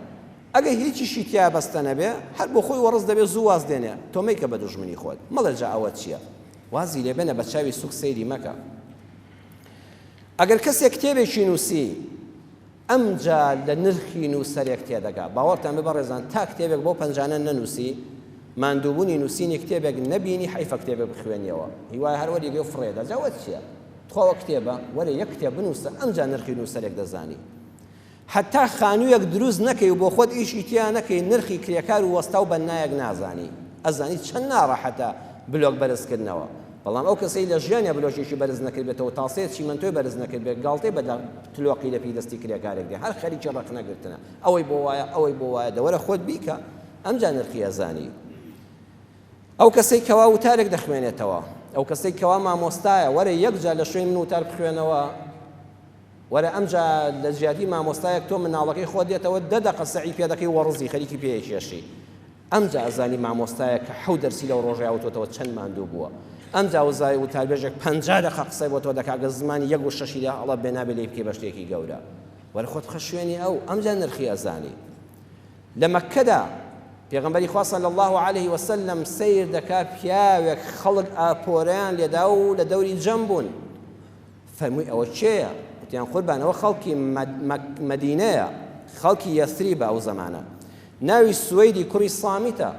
Speaker 3: ئەگەر هیچیشی تیا بەستە نەبێ، هەر بۆ خۆی وەڕس دەبێ زوو واز دێنێ. تۆ مەیکە بە دوژمنی خۆت. مەڵێ جا ئەوە چییە؟ وازی لێ بێنە بە چاوی سووک سەیری مەکە. ئەگەر کەسێک کتێبێکی نووسی، ئەمجا لە نرخی نووسەرێک تێدەگا. باوەڕتان بێ بەڕێزان تا کتێبێک بەو پەنجانە نەنووسی، ماندووبوونی نووسینی کتێبێک نەبینی حەیفە کتێبێک بخوێنیەوە. هیوایە هەر وەریگرێ و فڕێدا. جا وە چییە؟ تخوا وە کتێبە؟ وەرە یەک کتێب بنووسە ئەمجا نرخی نووسەرێک دەزانی. هەتا خانوویەک دروست نەکەی و بۆ خۆت ئیشی تیا نەکەی نرخی کرێکار و وەستا و بەننایەک نازانی. ئەزانی چەند ناڕەحەتە بلۆک بەرزکردنەوە. بەڵام ئەو کەسەی لە ژیانیا بلۆکێکی بەرز نەکردبێتەوە تاسەیە چیمەنتۆی بەرز نەکردبێت گاڵتەی بە تلۆقی لەپی دەستی کرێکارێک دێ هەر خەریکی ڕەخنە گرتنە ئەوەی بۆ وایە ئەوەی بۆ وایە دەوەرە خۆت بیکە ئەمجا نرخی ئەزانی. ئەو کەسەی کەوا وتارێک دەخوێنێتەوە ئەو کەسەی کەوا مامۆستایە وەرە یەکجار لە شوێنی من وتار بخوێنەوە وەرە ئەمجا لە جیاتی مامۆستایەک تۆ مناڵەکەی خۆت دێتەوە دە دەقە سەعی پێ دەکەی وەڕزی خەریکی پێیەکێشی ئەمجا ئەزانی مامۆستایەک کە حەوت دەرسی لەو ڕۆژەیا وتۆتەوە چەند ماندوو بووە ئەمجا وزای وتاربێژێک 50 دەقە قسەی بۆ تۆ دەکا گەر زمانی یەک وشەشی لێ هەڵە بێ نابێ لێی بکەی بە شتێکی گەورە وەرە خۆت بخە شوێنی ئەو ئەمجا نرخی ئەزانی لە مەککەدا پێغەمبەری خوا صلی الله علیه وسلم سەیر دەکا پیاوێک خەڵک ئاپۆرەیان لێدا و لە دەوری جەم بوون فەرمووی ئەوە کێیە؟ وتیان قوربان ئەوە خەڵکی مەدینەیە، خەڵکی یەسریبە ئەو زەمانە. ناوی سوەیدی کوڕی سامیتە.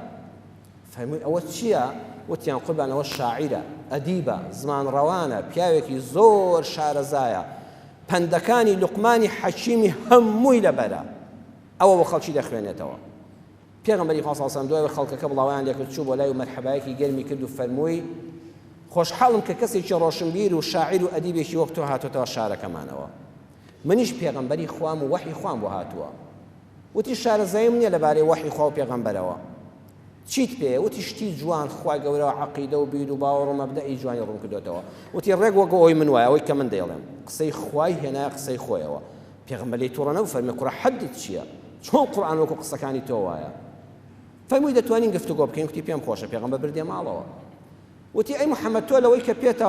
Speaker 3: فەرمووی ئەوە چییە؟ وتیان قوربان ئەوە شاعیرە، ئەدیبە، زمانڕەوانە، پیاوێکی زۆر شارەزایە. پەندەکانی لوقمانی حەکیمی هەمووی لەبەرە. ئەوە بۆ خەڵکی دەخوێنێتەوە. پێغەمبەری خوا صلی اللە علیە وسلم دوای ئەوەی خەڵکەکە بڵاوەیان لێکرد چوو بۆ لای و مەرحەبایەکی گەرمی کرد و فەرمووی خۆشحاڵم کە کەسێکی ڕۆشنبیر و شاعیر و ئەدیبێکی وەک تۆ هاتۆتەوە شارەکەمانەوە منیش پێغەمبەری خوام و وەحی خوام بۆ هاتووە وتی شارەزاییم نییە لەبارەی وەحی خوا و پێغەمبەرەوە چیت پێیە وتی شتی جوان خوای گەورە عەقیدە و بیر و باوەڕ و مەبدەئی جوانی ڕوون کردۆتەوە وتی ڕێک وەک ئەوەی من وایە ئەوەی کە من دەیڵێم قسەی خوای هێنایە قسەی خۆیەوە پێغەمبەر لێی توڕە نەبوو فەرمی کوڕە حەدت چییە چۆن قورئان وەکو قسەکانی تۆ وایە فەرمووی دەتوانین گفتوگۆ بکەین وتی پێم خۆشە پێغەمبەر بردیە ماڵەوە وتی ئەی محەممەد تۆ لەوەی کە پێتە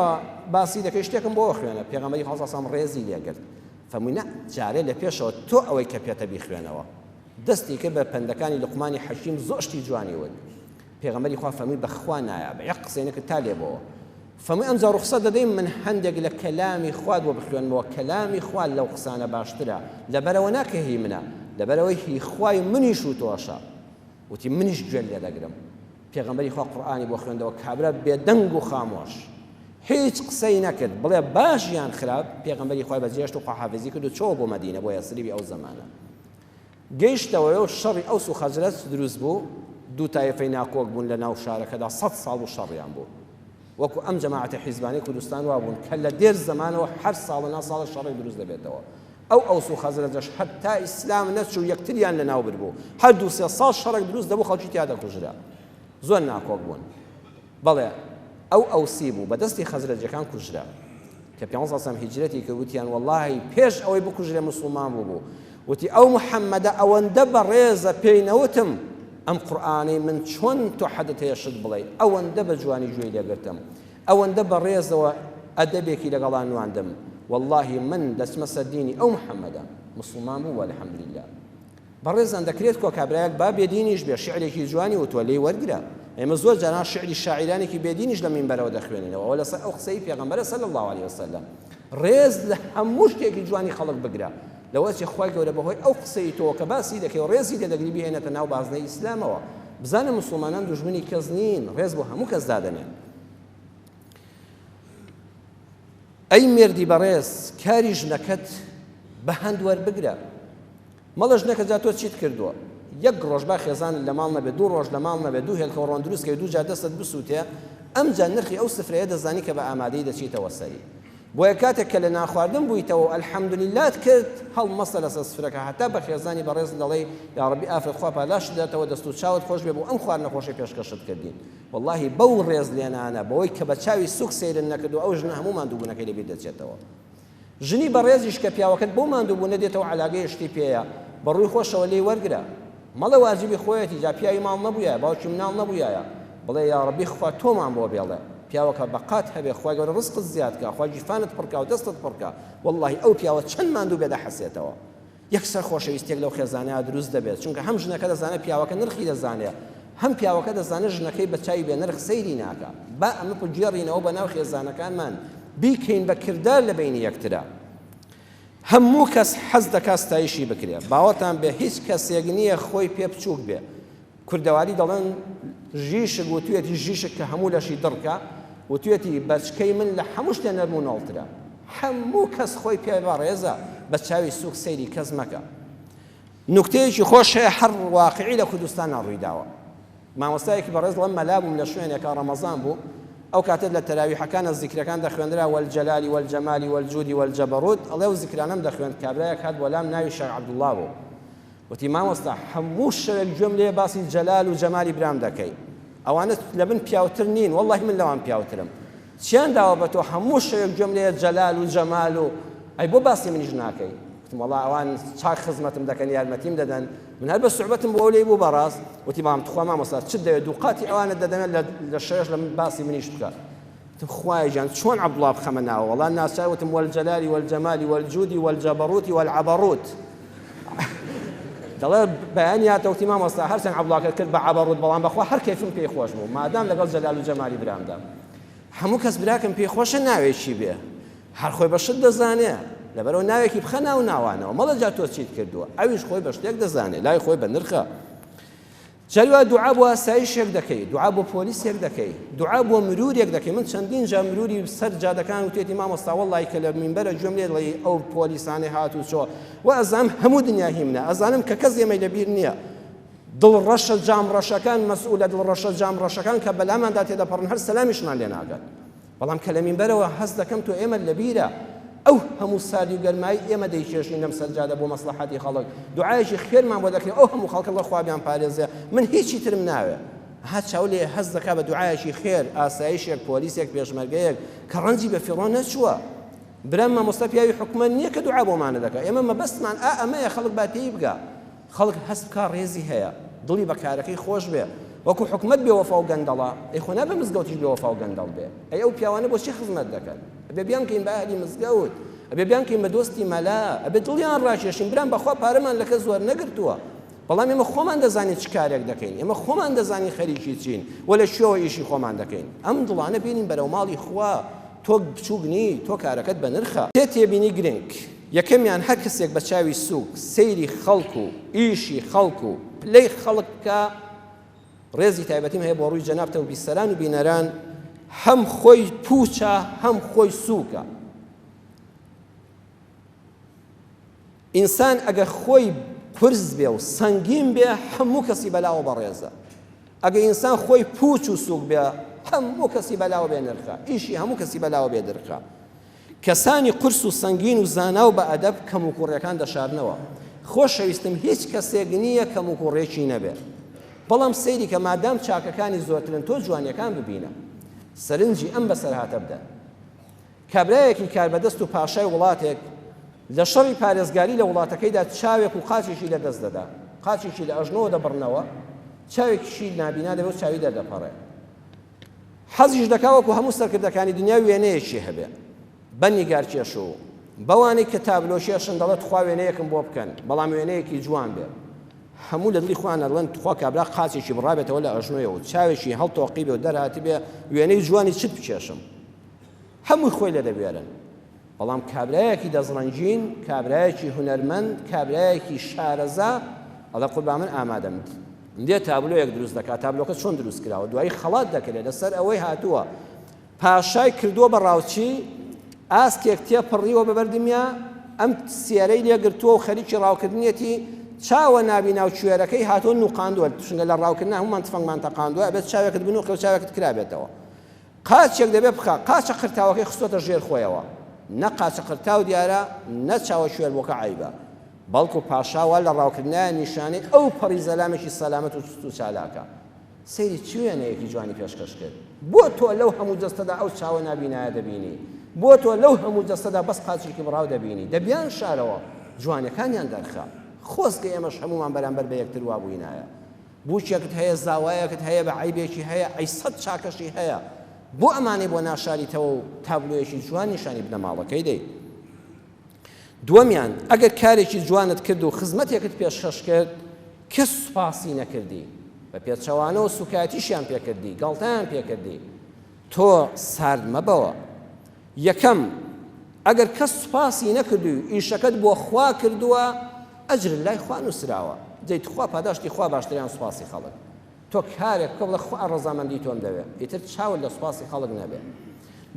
Speaker 3: باسی دەکەی شتێکم بۆ خوێنە پێغەمبەری خوا سەڵام ڕێزی لێگرت فەرمووی نا جارێ لە پێشەوە تۆ ئەوەی کە پێتە بیخوێنەوە دەستی کرد بە پەندەکانی لوقمانی حەکیم زۆر شتی جوانی وت پێغەمبەری خوا فەرمووی بەخوا نایابە یەک قسەی نەکرد تا لێبەوە فەرمووی ئەمجا ڕوخسەت دەدەین من هەندێک لە کەلامی خوات بۆ بخوێنمەوە کەلامی خوا لەو قسانە باشترە لەبەرەوە نا کە هی منە لەبەرەوەی هی خوای منیش و تۆشە وتی منیش گوێت لێ دەگرم پێغەمبەری خوا قورئانی بۆ خوێندەوە کابرا بێدەنگ و خامۆش هیچ قسەی نەکرد بڵێ باش یان خراپ پێغەمبەری خوای بەجێشت و خواحافزی کرد و چۆوە بۆ مەدینە بۆ یەسریبی ئەو زەمانە گەیشتەوەیە و شەڕی ئەوس و خەزرەج دروست بوو، دوو تایفەی ناکۆک بوون لە ناو شارەکەدا سەد ساڵ بوو شەڕیان بوو. وەکو ئەم جەماعەتە حیزبانەی کوردستان وا بوون کە لە دێر زەمانەوە هەر ساڵە نا ساڵە شەڕێک دروست دەبێتەوە. ئەو ئەوس و خەزرەجەش هەتا ئیسلام نەچوو یەکتریان لە ناو بربوو. هەر دوو سێ ساڵ شەڕێک دروست دەبوو خەڵکی تیا دەکوژرا. زۆر ناکۆک بوون. بەڵێ ئەو ئەوسی بوو بە دەستی خەزرەجەکان کوژرا. کە پێغەمبەر صلی اللە علیە وسلم هیجرەتی کرد وتیان وەڵاهی پێش ئەوەی بکوژرێ موسڵمان بووبوو وتی ئەو محەممەدە ئەوەندە بەڕێزە پێی نەوتم ئەم قورئانەی من چۆن تۆ حەدت هەیە شت بڵێی ئەوەندە بە جوانی گوێی لێگرتم ئەوەندە بەڕێزەوە ئەدەبێکی لەگەڵا نواندم واللهی من دەچمە سەر دینی ئەو محەممەدە مسلمان بوو والحمدلله بەڕێزان دەکرێت کۆ کابرایەک با بێدینیش بێ شیعرێکی جوانی وتوە لێی وەرگرە ئێمە زۆر جاران شیعری شاعیرانێکی بێدینیش لە مینبەرەوە دەخوێنینەوە ئەوە لەسەر ئەو قسەی پێغەمبەرە صلی الله علیه وسلم ڕێز لە هەموو شتێکی جوانی خەڵک بگرە لەوە چی خوای گەورە بەهۆی ئەو قسەی تۆ کە باسی دەکەی و ڕێزی لێ دەگری بهێنێتە ناو بازنەی ئیسلامەوە بزانە موسڵمانان دوژمنی کەس نین ڕێز بۆ هەموو کەس دادەنێن ئەی مێردی بەڕێز کاری ژنەکەت بە هەند وەربگرە مەڵێ ژنەکە جا تۆ چیت کردووە؟ یەک ڕۆژ با خێزانت لە ماڵ نەبێ، دوو ڕۆژ لە ماڵ نەبێ، دوو هێلکە و ڕۆن دروست کەی و دوو جار دەستت بسووتێ، ئەمجا نرخی ئەو سفرەیە دەزانی کە بە ئامادەیی دەچیتەوە سەری. بۆیە کاتێک کە لە نانخواردن بوویتەوە و الحمدللەت کرد، هەڵمەستە لەسەر سفرەکە هەتا بە خێزانی بەڕێزت دەڵێی، یاڕەبی ئافرەت خوا پاداشتت بداتەوە دەست و چاوت خۆش بێ بۆ ئەم خواردنە خۆشەی پێشکەشت کردین. وەڵاهی بەو ڕێزلێنانە، بەوەی کە بە چاوی سووک سەیرت نەکردووە ئەو ژنە هەموو ماندووبوونەکەی لەبیر دەچێتەوە. ژنی بەڕێزیش کە پیاوەکەت بەو ماندووبوونە دێتەوە عەلاگەیە شتی پێیە بە ڕووی خۆشەوە لێی وەرگرە مەڵێ واجبی خۆیەتی جا پیاوی ماڵ نەبوویایە باوکی مناڵ نەبوویایە بڵێ یاڕەبی خوا تۆمان بۆ بێڵێ پیاوەکە بەقات هەبێ خوای گەورە ڕزقت زیاد کا خوا گیرفانت پڕکا و دەستت پڕکا وەڵڵاهی ئەو پیاوە چەند ماندوو بێ دەحەسێتەوە یەکسەر خۆشەویستیەک لەو خێزانەیا دروست دەبێت چونکە هەم ژنەکە دەزانێت پیاوەکە نرخی دەزانێت هەم پیاوەکە دەزانێت ژنەکەی بە چاوی بێ نرخ سەیری ناکا با ئەمە بگێڕینەوە بە ناو خێزانەکانمان بیکەین بە کردار لە بەینی یەکترا هەموو کەس حەز دەکات ستایشی بکرێ باوەڕتان بێ هیچ کەسێک نییە خۆی پێ بچووک بێ کوردەواری دەڵێن ژیشک وتویەتی ژیشک کە هەموو لەشی دڕکە وتویەتی بەچکەی من لە هەموو شتێ نەرم و نۆڵترە هەموو کەس خۆی پێ بەڕێزە بە چاوی سوک سەیری کەس مەکە نوکتەیەکی خۆش هەیە هەر واقعی لە کوردستانە ڕوویداوە مامۆستایەکی بەڕێز دەڵێم مەلا بووم لە شوێنێکا ڕەمەزان بوو ئەو کاتێت لە تەراویحەکانە زیکرەکان دەخوێندرا والجلال والجمال والجود والجبروت ئەڵێ و زیکرانەم دەخوێند کابرایەک هات بۆ لام ناوی شێخ عەبدوڵڵا بوو وتی مامۆستا هەموو شەوێک گوێم لێیە باسی جەلال و جەمالی برام دەکەی ئەوانە لە من پیاوتر نین وەڵڵاهی من لەوان پیاوترم چیان داوە بە تۆ هەموو شەوێک گوێم لێیە جەلال و جەمال و ئەی بۆ باسی منیش ناکەی وتم وەڵا ئەوان چاک خزمەتم دەکەن یارمەتیم دەدەن من هەر بە سوعبەتم بۆ لێی بوو بەڕاست وتی بەڵام تخوا مامۆستا چت دەوێت دووقاتی ئەوانت دەدەمێت لە شەوێش لە من باسی منیش بکە وتم خوایە گیان چۆن عەبدوڵا بخەمە ناوە وەڵا ناچار وتم والجلال والجمال والجود والجبروت والعبروت دەڵێ بەیانی هاتە وتی مامۆستا هەرچەند عەبدوڵاکەت کرد بە عەبەڕوت بەڵام بەخوا هەر کەیفم پێی خۆش بوو مادام لەگەڵ جەلال و جەمالی برامدا هەموو کەس براکەم پێی خۆشە ناوێکی بێ هەر خۆی بە شت دەزانێ لەبەرەوە ناوێکی بخە ناو ناوانەوە مەڵێ جا تۆ چیت کردووە ئەویش خۆی بە شتێک دەزانێ لای خۆی بە نرخە جاری وا دوعا بۆ ئاسایشێک دەکەی، دوعا بۆ پۆلیسێک دەکەی، دوعا بۆ مرورێک دەکەی، من چەندین جار مروری سەر جادەکان وتێتی مامۆستا وەڵڵاهی کە لە مینبەرە گوێم لێ دەڵێی ئەو پۆلیسانەی هات و چۆ و ئەزانم هەموو دنیا هی منە ئەزانم کە کەس ئێمەی لەبیر نییە دڵ ڕەشە جام ڕەشەکان مەسئولە دڵ ڕەشە جام ڕەشەکان کە بەلاماندا تێدەپەڕن هەر سەلامیشمان لێ ناگەن بەڵام کە لە مینبەرەوە هەست دەکەم تۆ ئێمەت لەبیرە، ئەو هەموو ساردی و گەرمایی ئێمە دەیکێشین لەم سەر جادە بۆ مەسڵەحەتی خەڵک، دوعایەکی خێرمان بۆ دەکرێ ئەو هەموو خەڵکە ڵە خوا بیانپارێزێ، من هیچی ترم ناوێ. ها چاو لێ هەست دەکا بە دوعایەکی خێر، ئاسایشێک، پۆلیسێک، پێشمەرگەیەک کە ڕەنجی بە فیڕۆ نەچووە. برام مامۆستا پیاوی حکومەت نییە کە دوعا بۆمانە دەکا، ئێمە مەبەستمان ئا ئەمەیە خەڵک با تێی بگا. خەڵک هەست بکا ڕێزی هەیە، دڵی بە کارەکەی خۆش بێ، وەکو حکومەت بێ وەفا و گەندەڵە، ئەی خۆ نابێ مزگەوتیش بێ وەفا و گەندەڵ بێ، ئەی ئەو پیاوانە بۆچی خزمەت دەکەن؟ ئەبێ بیانکەین بە ئەهلی مزگەوت، ئەبێ بیانکەین بە دۆستی مەلا، ئەبێ دڵیان ڕاکێشین، برام بەخوا پارەمان لە کەس وەرنەگرتووە، بەڵام ئێمە خۆمان دەزانین چ کارێک دەکەین، ئێمە خۆمان دەزانین خەریکی چین و لە کوێوە ئیشی خۆمان دەکەین، ئەم دڵانە بێنین بەرەو ماڵی خوا، تۆ بچووک نی، تۆ کارەکەت بەنرخە. سێ تێبینی گرنگ. یەکەمیان هەر کەسێک بە چاوی سووک سەیری خەڵک و ئیشی خەڵک و پلەی خەڵک بکا، ڕێزی تایبەتیم هەیە بۆ ڕووی جەنابتە و بیسەران و بینەران، هەم خۆی پووچە هەم خۆی سووکە. ئینسان ئەگەر خۆی قورس بێ و سەنگین بێ هەموو کەسی بەلاوە بەڕێزە. ئەگەر ئینسان خۆی پووچ و سووک بێ هەموو کەسی بەلاوە بێ نرخە، ئیشی هەموو کەسی بەلاوە بێ درخە. کەسانی قورس و سەنگین و زانا و بەئەدەب کەموکوڕیەکان دەشارنەوە. خۆشەویستم هیچ کەسێک نییە کەموکوڕیەکی نەبێ. بەڵام سەیری کە مادام چاکەکانی زۆرترن تۆ جوانیەکان ببینە. سەرنجی ئەم بەسەرهاتە بدە. کابرایەکی کاربەدەست و پاشای وڵاتێک لە شەڕی پارێزگاری لە وڵاتەکەیدا چاوێک و قاچێکی لە دەست دەدا، قاچێکی لە ئەژنۆوە دەبڕنەوە، چاوێکیشی نابینا دەبێ و چاوی دەردەپەڕێ. حەزیش دەکا وەکو هەموو سەرکردەکانی دنیا وێنەیەکی هەبێ. بە نیگارکێش و بەوانەی کە تابلۆ کێشن دەڵێ تخوا وێنەیەکم بۆ بکەن، بەڵام وێنەیەکی جوان بێ. هەموو لە دڵی خۆیان ئەڵێن تخوا کابرا قاچێکی بڕابێتەوە لە ئەژنۆیەوە و چاوێکی هەڵتۆقیبێ و دەرهاتبێ وێنەی جوانی چت بکێشم. هەمووی خۆی لێ دەبوێرن. بەڵام کابرایەکی دەستڕەنگین، کابرایەکی هونەرمەند، کابرایەکی شارەزا ئەڵێ قوربان من ئامادەم. دێ تابلۆیەک دروست دەکات، تابلۆکە چۆن دروست کراوە؟ دوایی خەڵات دەکرێت لەسەر ئەوەی هاتووە پاشای کردووە بە ڕاوچی، ئاسکێک تێپەڕیوە بە بەردمیا، ئەم سێرەی لێ گرتووە و خەریکی ڕاوکردنیەتی، چاوە نابینا و کوێرەکەی هاتووە نوقاندووە، چونکە لە ڕاوکردنا هەموومان تفەنگمان تەقاندووە، ئەبێت چاوێکت بنوقێ و چاوێکت کرابێتەوە. قاچێک دەبێ بخا، قاچە قرتاوەکەی خستۆتە ژێر خۆیەوە، نە قاچە قرتاو دیارە، نە چاوە کوێربووەکە عەیبە، بەڵکو پاشا وا لە ڕاوکردنایە نیشانەی ئەو پەڕی زەلامێکی سەلامەت و چوست و چالاکە. سەیری چ وێنەیەکی جوانی پێشکەش کرد. بۆ تۆ لەو هەموو جەستەدا ئەو چاوە نابینایە دەبینی؟ بۆ تۆ لەو هەموو جەستەدا بەس قاچێکی بڕاو دەبینی؟ دە بیانشارەوە، جوانیەکانیان دەرخە. خۆزگە ئێمەش هەموومان بەرامبەر بە یەکتر وا بووینایە. بووکێکت هەیە، زاوایەکت هەیە بە عەیبێکی هەیە، ئەی سەد چاکەشی هەیە، بۆ ئەمانەی بۆ ناشاریتەوە و تابلۆیەکی جوان نیشانی بنەماڵەکەی دەی؟ دووەمیان، ئەگەر کارێکی جوانت کرد و خزمەتێکت پێشکەش کرد، کەس سوپاسی نەکردی، بە پێچەوانەوە سوکایەتیشیان پێکردی، گاڵتەیان پێکردی، تۆ سارد مەبەوە. یەکەم، ئەگەر کەس سوپاسی نەکردووی و ئیشەکەت بۆ خوا کردووە، ئەجرت لای خوا نووسراوە، جەی تخوا پاداشتی خوا باشترە یان سوپاسی خەڵک؟ تۆ کارێک بکە بڵێ خوا ڕەزامەندی تۆم دەوێ، ئیتر چاوت لە سوپاسی خەڵک نەبێ.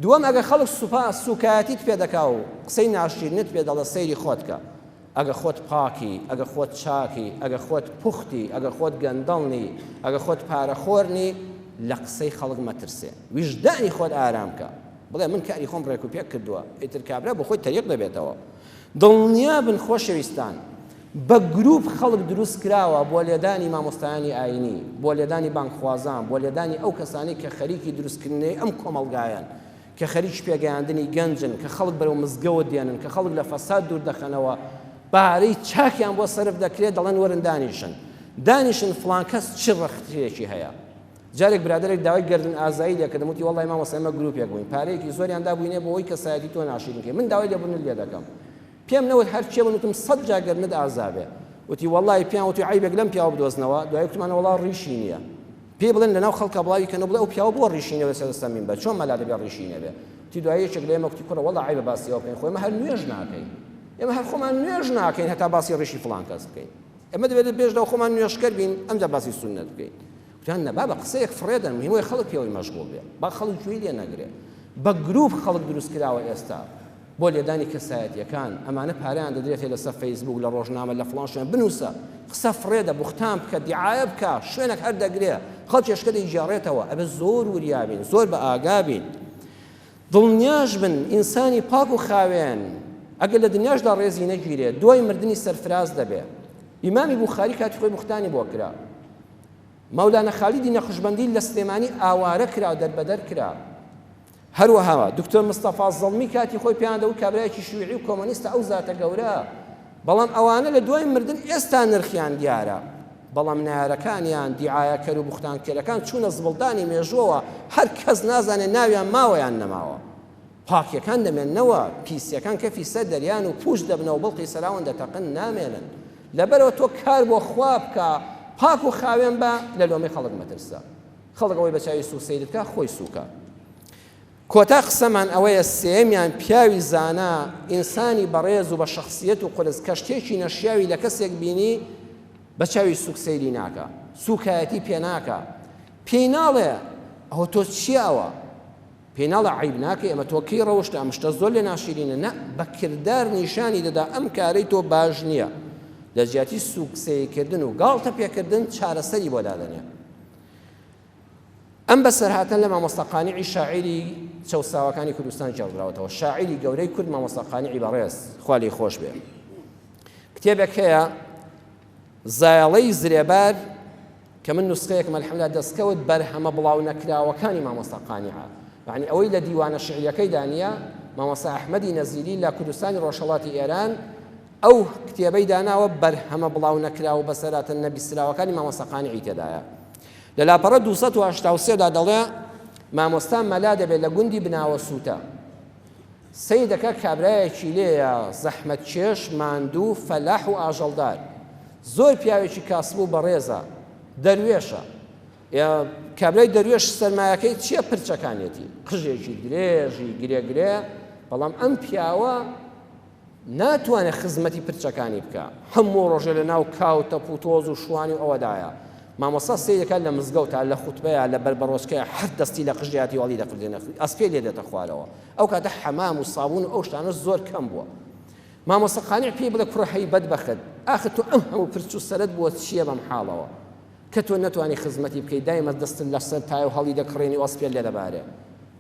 Speaker 3: دووەم، ئەگەر خەڵک سوپاس سوکایەتیت پێ دەکا و قسەی ناشیرنت پێ دەڵێ سەیری خۆت کە. ئەگە خۆت پاکی، ئەگە خۆت چاکی، ئەگە خۆت پوختی، ئەگە خۆت گەندەڵ نی، ئەگە خۆت پارەخۆر نی، لە قسەی خەڵک مەترسێ. ویژدانی خۆت ئارام کە. بڵێ من کاری خۆم ڕێک و پێک کردووە. ئیتر کابرا بۆ خۆی تەریق دەبێتەوە. دڵنیا بن خۆشەویستان بە گروپ خەڵک دروست کراوە بۆ لێدانی مامۆستایانی ئاینی، بۆ لێدانی بانگخوازان، بۆ لێدانی ئەو کەسانەی کە خەریکی دروستکردنەوەی ئەم کۆمەڵگایەن، کە خەریکی پێگەیاندنی گەنجن، کە خەڵک بەرەو مزگەوت دێنن، کە خەڵک لە فەساد دوور دەخەنەوە، پارەی چاکیان بۆ سەرف دەکرێت، دەڵێن وەرن دانیشن. دانیشن فڵان کەس چ ڕەخترێکی هەیە. جارێک برادەرێک داوای گەردن ئازایی لێکردم وتی وەڵی مامۆستا ئێمە گروپێک بووین پارەیەکی زۆریان دابووینێ بۆ ئەوەی کەسایەتی تۆ ناشیرین کەین من داوای لێبوردنت لێ دەکەم پێم نەوت هەر کێ بن وتم سەد جار گەردنت ئازا بێ وتی وەڵی پێیان وتی عەیبێک لەم پیاوە بدۆزنەوە دوای وتمان وەڵا ڕیشی نییە پێی بڵێن لەناو خەڵکە بڵاوی کەنەوە بڵێ ئەو پیاوە بۆ ڕیشی نییە لەسەر دەستە مینبەر چۆن مەلا دەبێ ڕیشی نەبێ وتی دوای یەکێک لە ئێمە کوتی کوڕە وەڵا عەیبە باسی ئەوە بکەین خۆ ئێمە هەر نوێژ ناکەین ئێمە هەر خۆمان نوێژ ناکەین هەتا باسی ڕیشی فڵان کەس بکەین ئێمە دەبێت پێش لەو خۆمان نوێژکەر بین ئەمجا باسی سوننەت بکەین وتیان نە بابە قسەیەک فڕێدەن مهم وەیە خەڵک پێوەی مەشغوڵ بێ با خەڵک گوێی لێ نەگرێ بە گروپ خەڵک دروست کراوە ئێستا بۆ لێدانی کەسایەتیەکان ئەمانە پارەیان دەدرێتێ لەسەر فەیسبوک لە ڕۆژنامە لە فڵان شوێن بنووسە قسە فڕێدە بوختان بکە دیعایە بکە شوێنێک هەر دەگرێ خەڵکێشکە دەیگێڕێتەوە ئەبێ زۆر وریا بین زۆر بە ئاگا بین دڵنیاش بن ئینسانی پاک و خاوێن ئەگەر لە دنیاشدا ڕێزی نەگیرێ دوای مردنی سەرفراز دەبێ ئیمامی بوخاری کاتی خۆی بوختانی بۆ کرا مەولانا خالیدی نەقشبەندی لە سلێمانی ئاوارە کرا و دەربەدەر کرا. هەروەها دکتۆر مستەفا زەڵمی کاتی خۆی پێیان دەوت کابرایەکی شیوعی و کۆمۆنیستە ئەو زاتە گەورە، بەڵام ئەوانە لە دوای مردن ئێستا نرخیان دیارە، بەڵام نەیارەکانیان، دیعایەکەر و بوختانکەرەکان چوونە زبڵدانی مێژووەوە، هەر کەس نازانێ ناویان ماوە یان نەماوە. پاکیەکان دەمێننەوە، پیسیەکان کەفی سەر دەریان و پووچ دەبنەوە بڵقی سەراون دەتەقن نامێنن. لەبەرئەوە تۆ کار بۆ خوا بکە پاک و خاوێن بە لە لۆمەی خەڵک مەترسە. خەڵک ئەوەی بە چاوی سووک سەیرت بکا خۆی سووکە. کۆتا قسەمان ئەوەیە سێیەمیان پیاوی زانا ئینسانی بەڕێز و بە شەخسیەت و قورس کە شتێکی نەشیاوی لە کەسێک بینی بە چاوی سووک سەیری ناکا سووکایەتی پێ ناکا پێی ناڵێ ئەوە تۆ چییە ئەوە پێی ناڵێ عەیب ناکەی ئەمە تۆ کەی ڕەوشتە ئەم شتە زۆر لێ ناشیرینە نا بە کردار نیشانی دەدا ئەم کارەی تۆ باش نییە لە جیاتی سوک سەیرکردن و گاڵتە پێکردن چارەسەری بۆ دادەنێ ئەم بەسەرهاتە لە مامۆستا قانعی شاعیری چەوساوەکانی کوردستان گێڕدراوەتەوە شاعیری گەورەی کورد مامۆستا قانعی بەڕێز خوا لێی خۆش بێ کتێبێک هەیە زایەڵەی زرێبار کە من نوسخەیەکم الحمدللە دەستکەوت بەرهەمە بڵاو نەکراوەکانی مامۆستا قانعە یعنی ئەوەی لە دیوانە شعریەکەیدا نییە مامۆستا ئەحمەدی نەزیری لە کوردستانی ڕۆژهەڵاتی ئێران ئەو کتێبەی داناوە بەرهەمە بڵاو نەکراو و بەسەراتە نەبیستراوەکانی مامۆستا قانعی تێدایە. لە لاپەڕە 283 دا دەڵێ مامۆستا مەلا دەبێت لە گوندی بناوە سووتە. سەیر دەکا کابرایەکی لێیە زەحمەتکێش، ماندوو، فەلاح و ئاژەڵدار. زۆر پیاوێکی کاسب و بەڕێزە، دەروێشە. کابرای دەروێش سەرمایەکەی چییە؟ پرچەکانیەتی. قژێکی درێژی گرێ گرێ، بەڵام ئەم پیاوە ناتوانێت خزمەتی پرچەکانی بکا. هەموو ڕۆژێ لە ناو کا و تەپ و تۆز و شوانی و ئەوەدایە. مامۆستا سەیر دەکات لە مزگەوتا، لە خوتبەیا، لە بەربەڕۆچکەیا هەر دەستی لە قژیاتی و هەڵیدەقرتێنێ، ئەسپێ لێ دێتە خوارەوە. ئەو کاتە حەمام و سابوون و ئەو شتانەش زۆر کەم بووە. مامۆستا قانع پێی بڵێ کوڕە هەی بەدبەخت، ئاخر تۆ ئەم هەموو پرچ و سەرەت بووە چییە بەم حاڵەوە؟ کە تۆ نەتوانی خزمەتی بکەی دایمە دەستت لەسەر تایە و هەڵی دەکڕێنی و ئەسپێت لێ دەبارێ.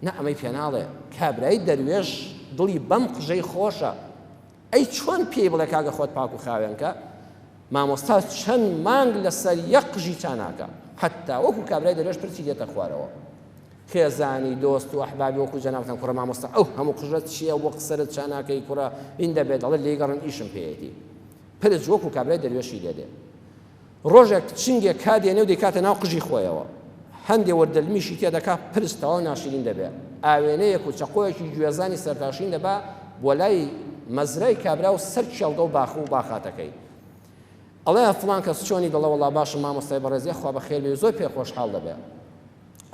Speaker 3: نا ئەمەی پێ ناڵێ. کابرای دەروێش دڵی بەم قژەی خۆشە. ئەی چۆن پێی بڵێ کاکە خۆت پاک و خاوێن کە؟ مامۆستا چەند مانگ لەسەر یەک قژی چا ناکا. حەتتا وەکو کابرای دەروێش پرچی دێتە خوارەوە. خێزانی دۆست و ئەحبابی وەکو جەنابتان کوڕە مامۆستا ئەو هەموو قژە چییە بۆ قسەرت چا ناکەی کوڕە هین دەبێت دەڵێ لێی گەڕن ئیشم پێیەتی. پرچ وەکو کابرای دەروێشی لێ دێ. ڕۆژێک چنگێک کا دێنێ و دەیکاتە ناو قژی خۆیەوە. هەندێ وردەلمیشی تێ دەکا، پرچ تەواو ناشرین دەبێ. ئاوێنەیەک و چەقۆیەکی گوێزانی سەرتاشین دەبا بۆ لای مەزرای کابرا و سەر کێڵگە و باخ و باخاتەکەی. ئەڵێ فڵان کەس چۆنی؟ دەڵێ وەڵا باشم مامۆستای بەڕێز، یەخوا بەخێر بێی و زۆر پێ خۆشحاڵ دەبێ.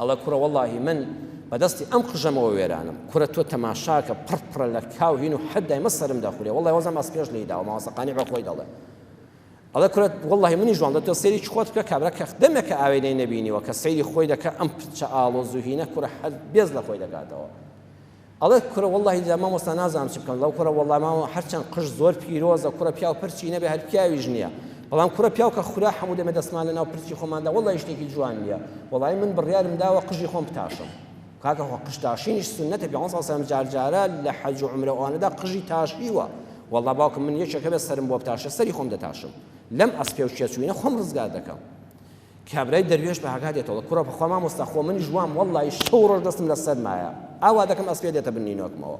Speaker 3: ئەڵێ کوڕە وەڵاهی من بەدەستی ئەم قژەمەوە وێرانم. کورە تۆ تەماشاکە پڕ پڕە لە کاو هین و حەد دایمە سەرم دەخورێ. وەڵای وەزعم ئەسپێش لێی داوە. مامۆستا قانع بە خۆی دەڵێ. ئەڵێ کورە وەڵڵاهی منیش وام دە تۆ سەیری خۆت بکە کابرا کە دەمێکە ئاوێنەی نەبینیوە کە سەیری خۆی دەکە ئەم پچە ئاڵۆز و هینە کورە حەز بێز لە خۆی دەکاتەوە ئەڵێ کورە وەڵڵاهی جا مامۆستا نازانم چ بکەم لەو کورە وەڵڵا مامۆ هەرچەند قژ زۆر پیرۆزە کورە پیاو پرچی نەبێ هەر پیاویش نییە بەڵام کورە پیاو کە خورا هەموو دەمێ دەستمان لەناو پرچی خۆماندا وەڵڵاهی شتێکی جوان نییە وەڵی من بڕیارم داوە قژی خۆم بتاشم کاکە خۆ قژ تاشینیش سوننەتە پێغەمبەر صلی اللە علیە وسلم جار جارە لە حەج و عومرە و ئەوانەدا قژی تاشیوە وەڵا باوکم من یەکێک هەبێت سەرم بۆ بتاشێ سەری خۆم دەتاشم لەم ئەسپێ و کێچوینە خۆم ڕزگار دەکەم کابرای دەروێش بە ئاگا دێتەوە کوڕە بەخوا مامۆستا خۆ منیش وام وەڵڵی شەو ڕۆژ دەستم لە سەرمایە ئاوا دەکەم ئەسپێ دێتە بن نینۆکمەوە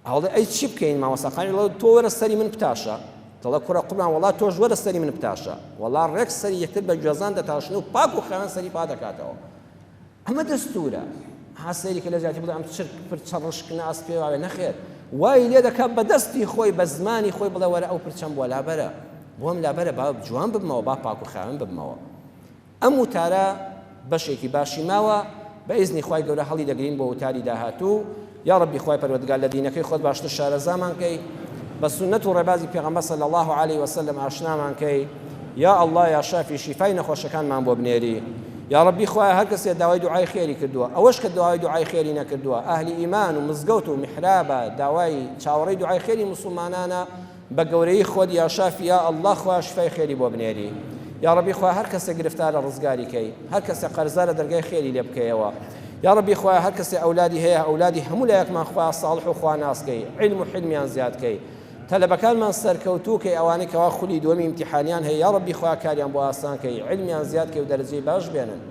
Speaker 3: ئەڵێ ئەی چی بکەین مامۆستا قانی دەڵێ تۆ وەرە سەری من بتاشە دەڵێ کوڕە قوربان وەڵا تۆش وەرە سەری من بتاشە وەڵا ڕێک سەری یەکتر بە گوێزان دەتاشن و پاک و خاوێن سەری پا دەکاتەوە ئەمە دەستورە ها سەیری کە لە جیاتی بڵێ ئەم چرک پرچە ڕشکنە ئەسپێ واوێ نەخێر وای لێ دەکات بە دەستی خۆی بە زمانی خۆی بڵێ وەرە ئەو پرچەم بۆ لابەرە بۆم لابەرە با جوان ببمەوە با پاک و خاوێن ببمەوە ئەم وتارە بەشێکی باشی ماوە بە ئیزنی خوای گەورە هەڵی دەگرین بۆ وتاری داهاتوو یا ڕەبی خوای پەروەردگار لە دینەکەی خۆت باشتر شارەزامان کەی بە سوننەت و ڕێبازی پێغەمبەر صلی اللە علیه وسلم ئاشنامان کەی یا اللە یا شافی شیفای نەخۆشەکانمان بۆ بنێری یا ڕەبی خوایە هەر کەسێ داوای دوعای خێری کردووە ئەوەش کە داوای دوعای خێری نەکردووە ئەهلی ئیمان و مزگەوت و میحرابە داوای چاوەڕێی دوعای خێری موسڵمانانە بە گەورەیی خۆت یا شافی یا اللە خوا شفای خێری بۆ بنێری یاڕەبی خوا هەر کەسێ گرفتارە ڕزگاری کەی هەر کەسێ قەرزارە دەرگای خێری لێ بکەیەوە یاڕەبی خوا هەر کەسێ ئەولادی هەیە ئەولادی هەموو لایەکمان خوا ساڵح و خوا ناس کەی عیلم و حلمیان زیاد کەی تەلەبەکانمان سەرکەوتوو کەی ئەوانەی کەوا خولی دووەمی ئیمتیحانیان هەیە یاڕەبی خوا کاریان بۆ ئاسان کەی عیلمیان زیاد کەی و دەرەجەی باش بێنن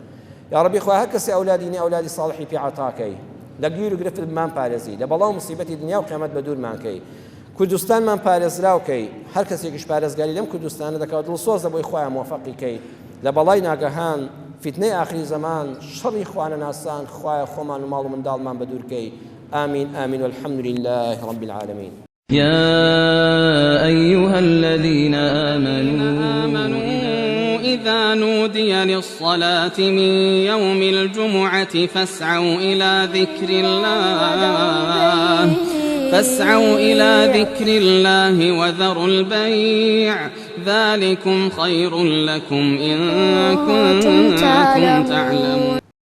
Speaker 3: یاڕەبی خوا هەر کەسێ ئەولادی نیە ئەولادی ساڵحی پێ عەتا کەی لە گیر و گرفت بمان پارێزی لە بەڵا و مصیبەتی دنیا و قیامەت بەدوورمان کەی کوردستانمان پارێزراو کەی، هەر کەسێکیش پارێزگاری لەم کوردستانە دەکا و دڵسۆزە بۆی خوایە مۆفەقی کەی لە بەڵای ناگەهان، فیتنەی ئاخری زەمان، شەڕی خوانەناسان، خوایە خۆمان و ماڵ و منداڵمان بەدوور کەی، آمین آمین والحمد للە رب العالمین.
Speaker 1: يا أيها الذين آمنوا
Speaker 2: إذا نودي للصلاة من يوم الجمعة فاسعوا إلى ذكر الله فاسعوا إلى ذكر الله وذروا البيع ذلكم خير لكم إن كنتم تعلمون.